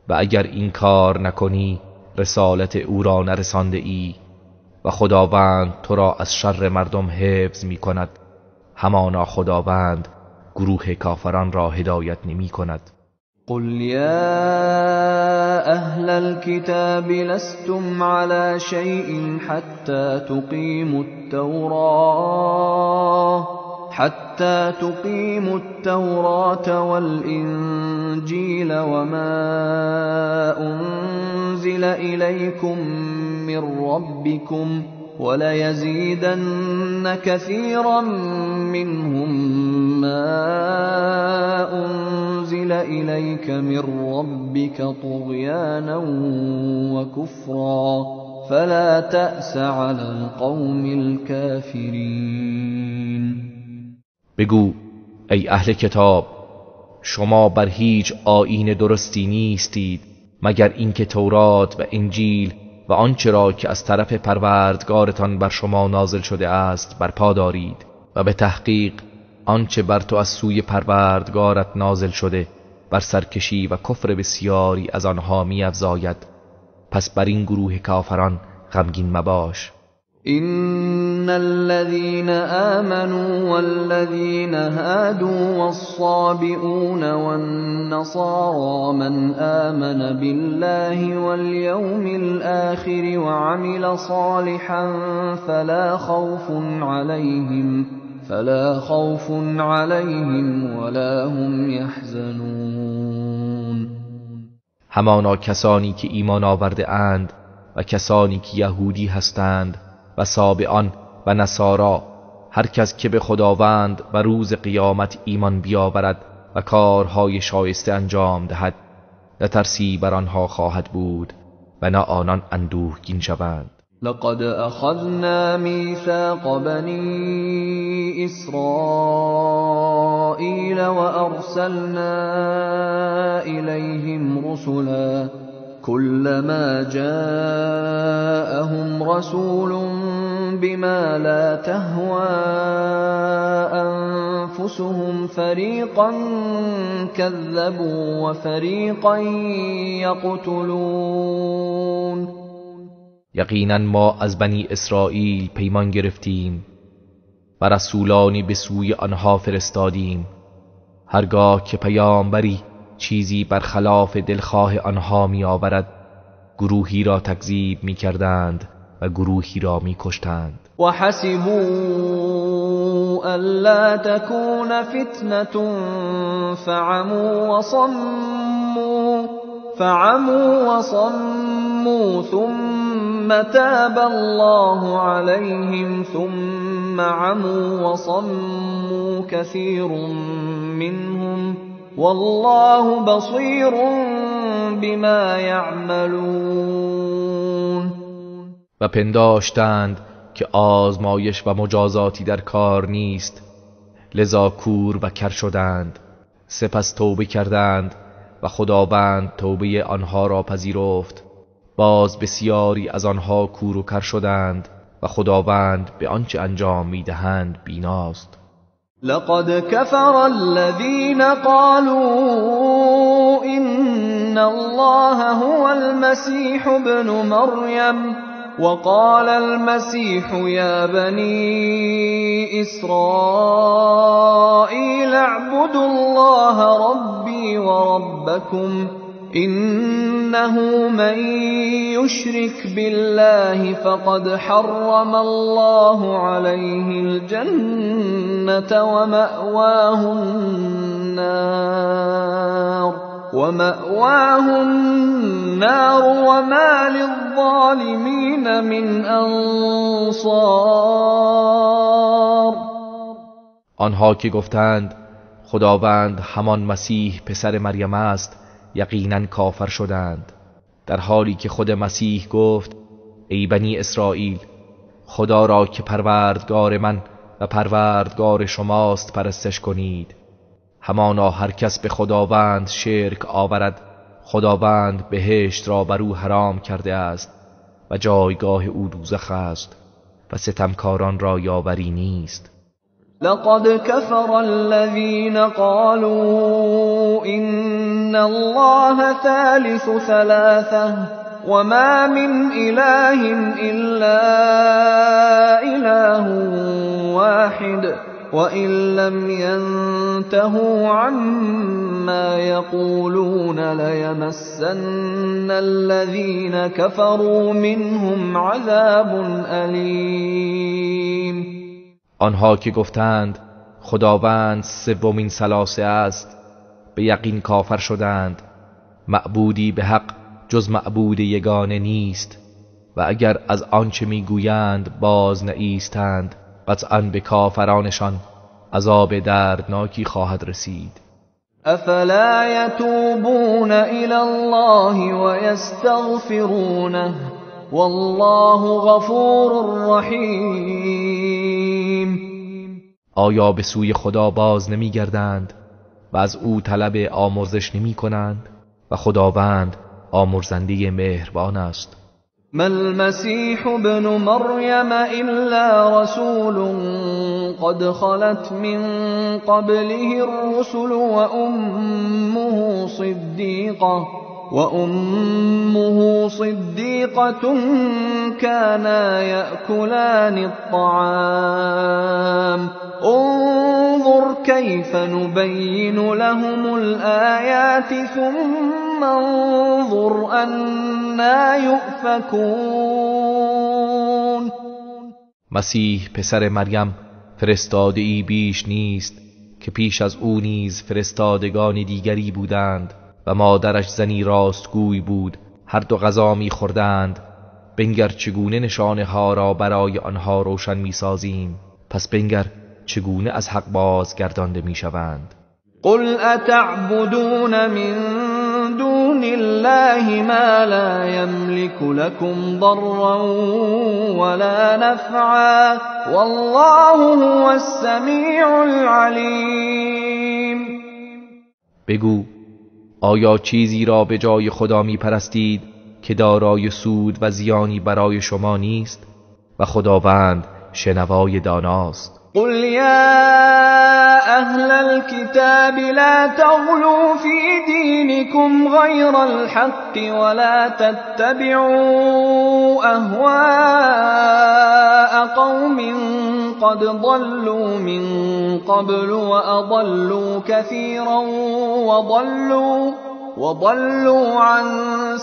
[SPEAKER 2] و اگر این کار نکنی رسالت او را نرسانده ای و خداوند تو را از شر مردم حفظ می کند. همانا خداوند گروه کافران را هدایت نمی کند.
[SPEAKER 1] قل یا اهل الكتاب لستم على شيء حتى تقيموا التوراة والإنجيل وما أنزل إليكم من ربكم وليزيدن كثيرا منهم ما أنزل إليك من ربك طغيانا وكفرا فلا تأس على القوم الكافرين.
[SPEAKER 2] بگو ای اهل کتاب، شما بر هیچ آیین درستی نیستید مگر اینکه تورات و انجیل و آنچه را که از طرف پروردگارتان بر شما نازل شده است برپا دارید و به تحقیق آنچه بر تو از سوی پروردگارت نازل شده بر سرکشی و کفر بسیاری از آنها می‌افزاید. پس بر این گروه کافران غمگین مباش.
[SPEAKER 1] إن الذين آمنوا والذين هادوا والصابئون والنصارى من آمن بالله واليوم الآخر وعمل صالحا فلا خوف عليهم ولا هم يحزنون.
[SPEAKER 2] همانا کسانی که ایمان آورده اند و کسانی که یهودی هستند و صابئان و نصارا، هر کس که به خداوند و روز قیامت ایمان بیاورد و کارهای شایسته انجام دهد، نه ترسی بر آنها خواهد بود و نه آنان اندوهگین شوند.
[SPEAKER 1] لقد اخذنا میثاق بنی اسرائیل وارسلنا الیهم رسلا كلما جاءهم رسول بما لا تهوى أنفسهم فريقا كذبوا وفريقا يقتلون.
[SPEAKER 2] یقینا ما از بنی اسرائیل پیمان گرفتیم و رسولانی به سوی آنها فرستادیم. هرگاه که پیامبری چیزی برخلاف دلخواه آنها می آورد، گروهی را تکذیب می کردند و گروهی را می کشتند.
[SPEAKER 1] و حسبوا الا تكون فتنة فعموا وصموا ثم تاب الله عليهم ثم عموا وصموا كثير منهم والله بصیر بما یعملون.
[SPEAKER 2] و پنداشتند که آزمایش و مجازاتی در کار نیست، لذا کور و کر شدند. سپس توبه کردند و خداوند توبه آنها را پذیرفت. باز بسیاری از آنها کور و کر شدند و خداوند به آنچه انجام میدهند بیناست.
[SPEAKER 1] لقد كفر الذين قالوا إن الله هو المسيح ابن مريم وقال المسيح يا بني إسرائيل اعبدوا الله ربي وربكم إنه من يشرك بالله فقد حرم الله عليه الجنة ومأواه النار وما للظالمين من أنصار.
[SPEAKER 2] آنها که گفتند خداوند همان مسیح پسر مریم است، یقینا کافر شدند، در حالی که خود مسیح گفت ای بنی اسرائیل، خدا را که پروردگار من و پروردگار شماست پرستش کنید. همانا هر کس به خداوند شرک آورد، خداوند بهشت را بر او حرام کرده است و جایگاه او دوزخ است و ستمکاران را یاوری نیست.
[SPEAKER 1] لقد كفر الذين قالوا إن الله ثالث ثلاثة وما من إله إلا إله واحد وَإِن لَّمْ يَنتَهُوا عَمَّا يَقُولُونَ لَيَمَسَّنَّ الَّذِينَ كَفَرُوا مِنْهُمْ عَذَابٌ أَلِيمٌ.
[SPEAKER 2] آنها که گفتند خداوند سومین ثلاثه است به یقین کافر شدند. معبودی به حق جز معبود یگانه نیست و اگر از آنچه میگویند باز نایستند قطعاً به کافرانشان عذاب دردناکی خواهد رسید.
[SPEAKER 1] افلا یتوبون الی الله ویستغفرونه والله غفور رحیم.
[SPEAKER 2] آیا به سوی خدا باز نمیگردند و از او طلب آمرزش نمی کنند؟ و خداوند آمرزنده مهربان است.
[SPEAKER 1] ما المسيح ابن مريم إلا رسول قد خلت من قبله الرسل وأمه صديقة كانا يأكلان الطعام انظر كيف نبين لهم الآيات ثم انظر أنا يؤفكون.
[SPEAKER 2] مسیح پسر مریم فرستاده ای بیش نیست که پیش از او نیز فرستادگان دیگری بودند و مادرش زنی راستگوی بود. هر دو غذا می‌خوردند. بنگر چگونه نشانه ها را برای آنها روشن می‌سازیم، پس بنگر چگونه از حق بازگردانده می‌شوند.
[SPEAKER 1] قل اتعبدون من دون الله ما لا يملك لكم ضرا ولا نفعا والله هو السمیع العلیم.
[SPEAKER 2] بگو آیا چیزی را به جای خدا می پرستید که دارای سود و زیانی برای شما نیست؟ و خداوند شنوای داناست.
[SPEAKER 1] قل یا اهل الكتاب لا تغلوا فی دینکم غیر الحق ولا تتبعوا اهواء قوم قد ضلوا من قبل وأضلوا كثيرا وضلوا عن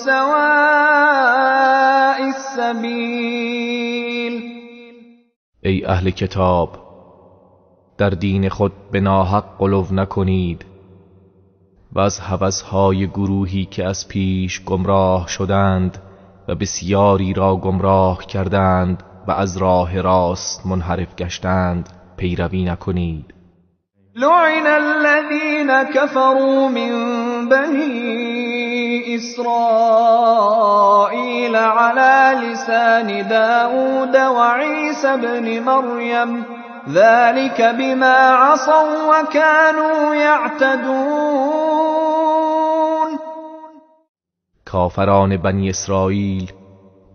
[SPEAKER 1] سواء السبیل.
[SPEAKER 2] ای اهل کتاب، در دین خود به ناحق غلو نکنید و از هوس‌های گروهی که از پیش گمراه شدند و بسیاری را گمراه کردند و از راه راست منحرف گشتند پیروی نکنید.
[SPEAKER 1] لعن الذین كفروا من بنی اسرائیل علی لسان داود وعیسی ابن مریم ذلك بما عصوا وكانوا يعتدون.
[SPEAKER 2] کافران بنی اسرائیل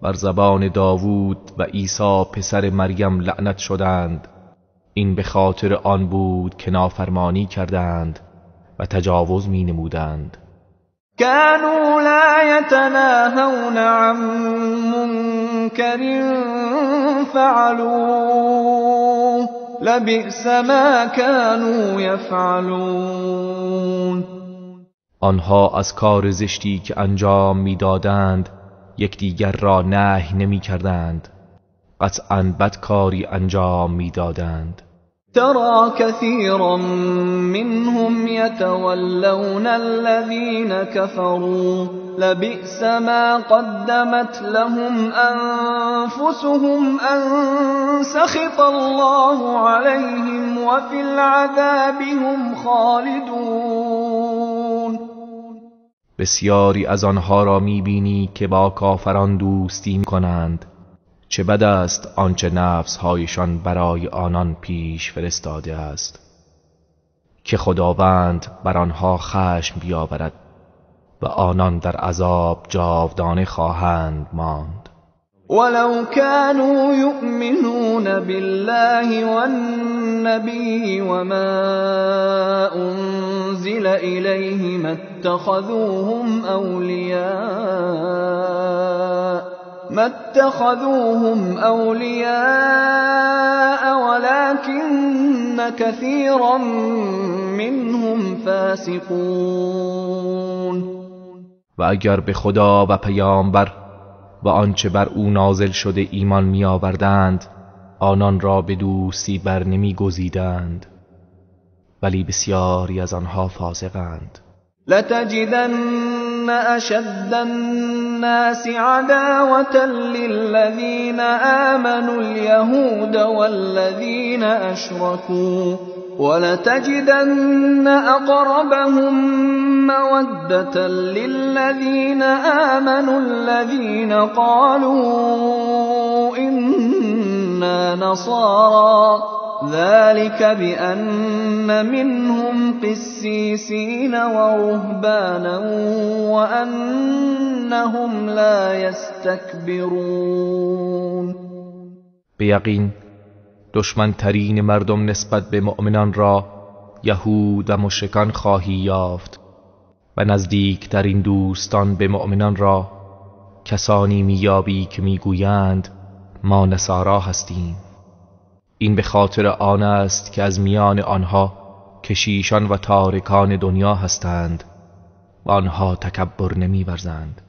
[SPEAKER 2] بر زبان داوود و عیسی پسر مریم لعنت شدند. این به خاطر آن بود که نافرمانی کردند و تجاوز می نمودند.
[SPEAKER 1] كانوا لا يتناهون عن منكر فعلوه لبئس ما كانوا يفعلون.
[SPEAKER 2] آنها از کار زشتی که انجام میدادند یکدیگر را نهی نمیکردند، قطعاً بدکاری انجام میدادند.
[SPEAKER 1] ترى كثيرا منهم يتولون الذين كفروا لبئس ما قدمت لهم أنفسهم أن سخط الله عليهم وفي العذاب هم خالدون.
[SPEAKER 2] بسیاری از آنها را میبینی که با کافران دوستی میکنند. چه بد است آنچه نفسهایشان برای آنان پیش فرستاده است که خداوند بر آنها خشم بیاورد و آنان در عذاب جاودانه خواهند ماند.
[SPEAKER 1] ولو كانوا يؤمنون بالله والنبي وما أنزل إليه ما ما اتخذوهم أولياء ولكن كثيرا منهم فاسقون.
[SPEAKER 2] و اگر به خدا و پیامبر و آنچه بر او نازل شده ایمان می آوردند، آنان را به دوستی بر نمی گزیدند، ولی بسیاری از آنها فاسقند.
[SPEAKER 1] لتجدن أشد الناس عداوة للذين آمنوا اليهود والذين أشركوا ولتجدن أقربهم مودة للذين آمنوا الذين قالوا إنا نصارى ذلك بأن منهم قسيسين ورهبانا وأنهم لا يستكبرون.
[SPEAKER 2] به یقین دشمنترین مردم نسبت به مؤمنان را یهود و مشرکان خواهی یافت و نزدیکترین دوستان به مؤمنان را کسانی میابی که میگویند ما نصارا هستیم. این به خاطر آن است که از میان آنها کشیشان و تارکان دنیا هستند و آنها تکبر نمی‌ورزند.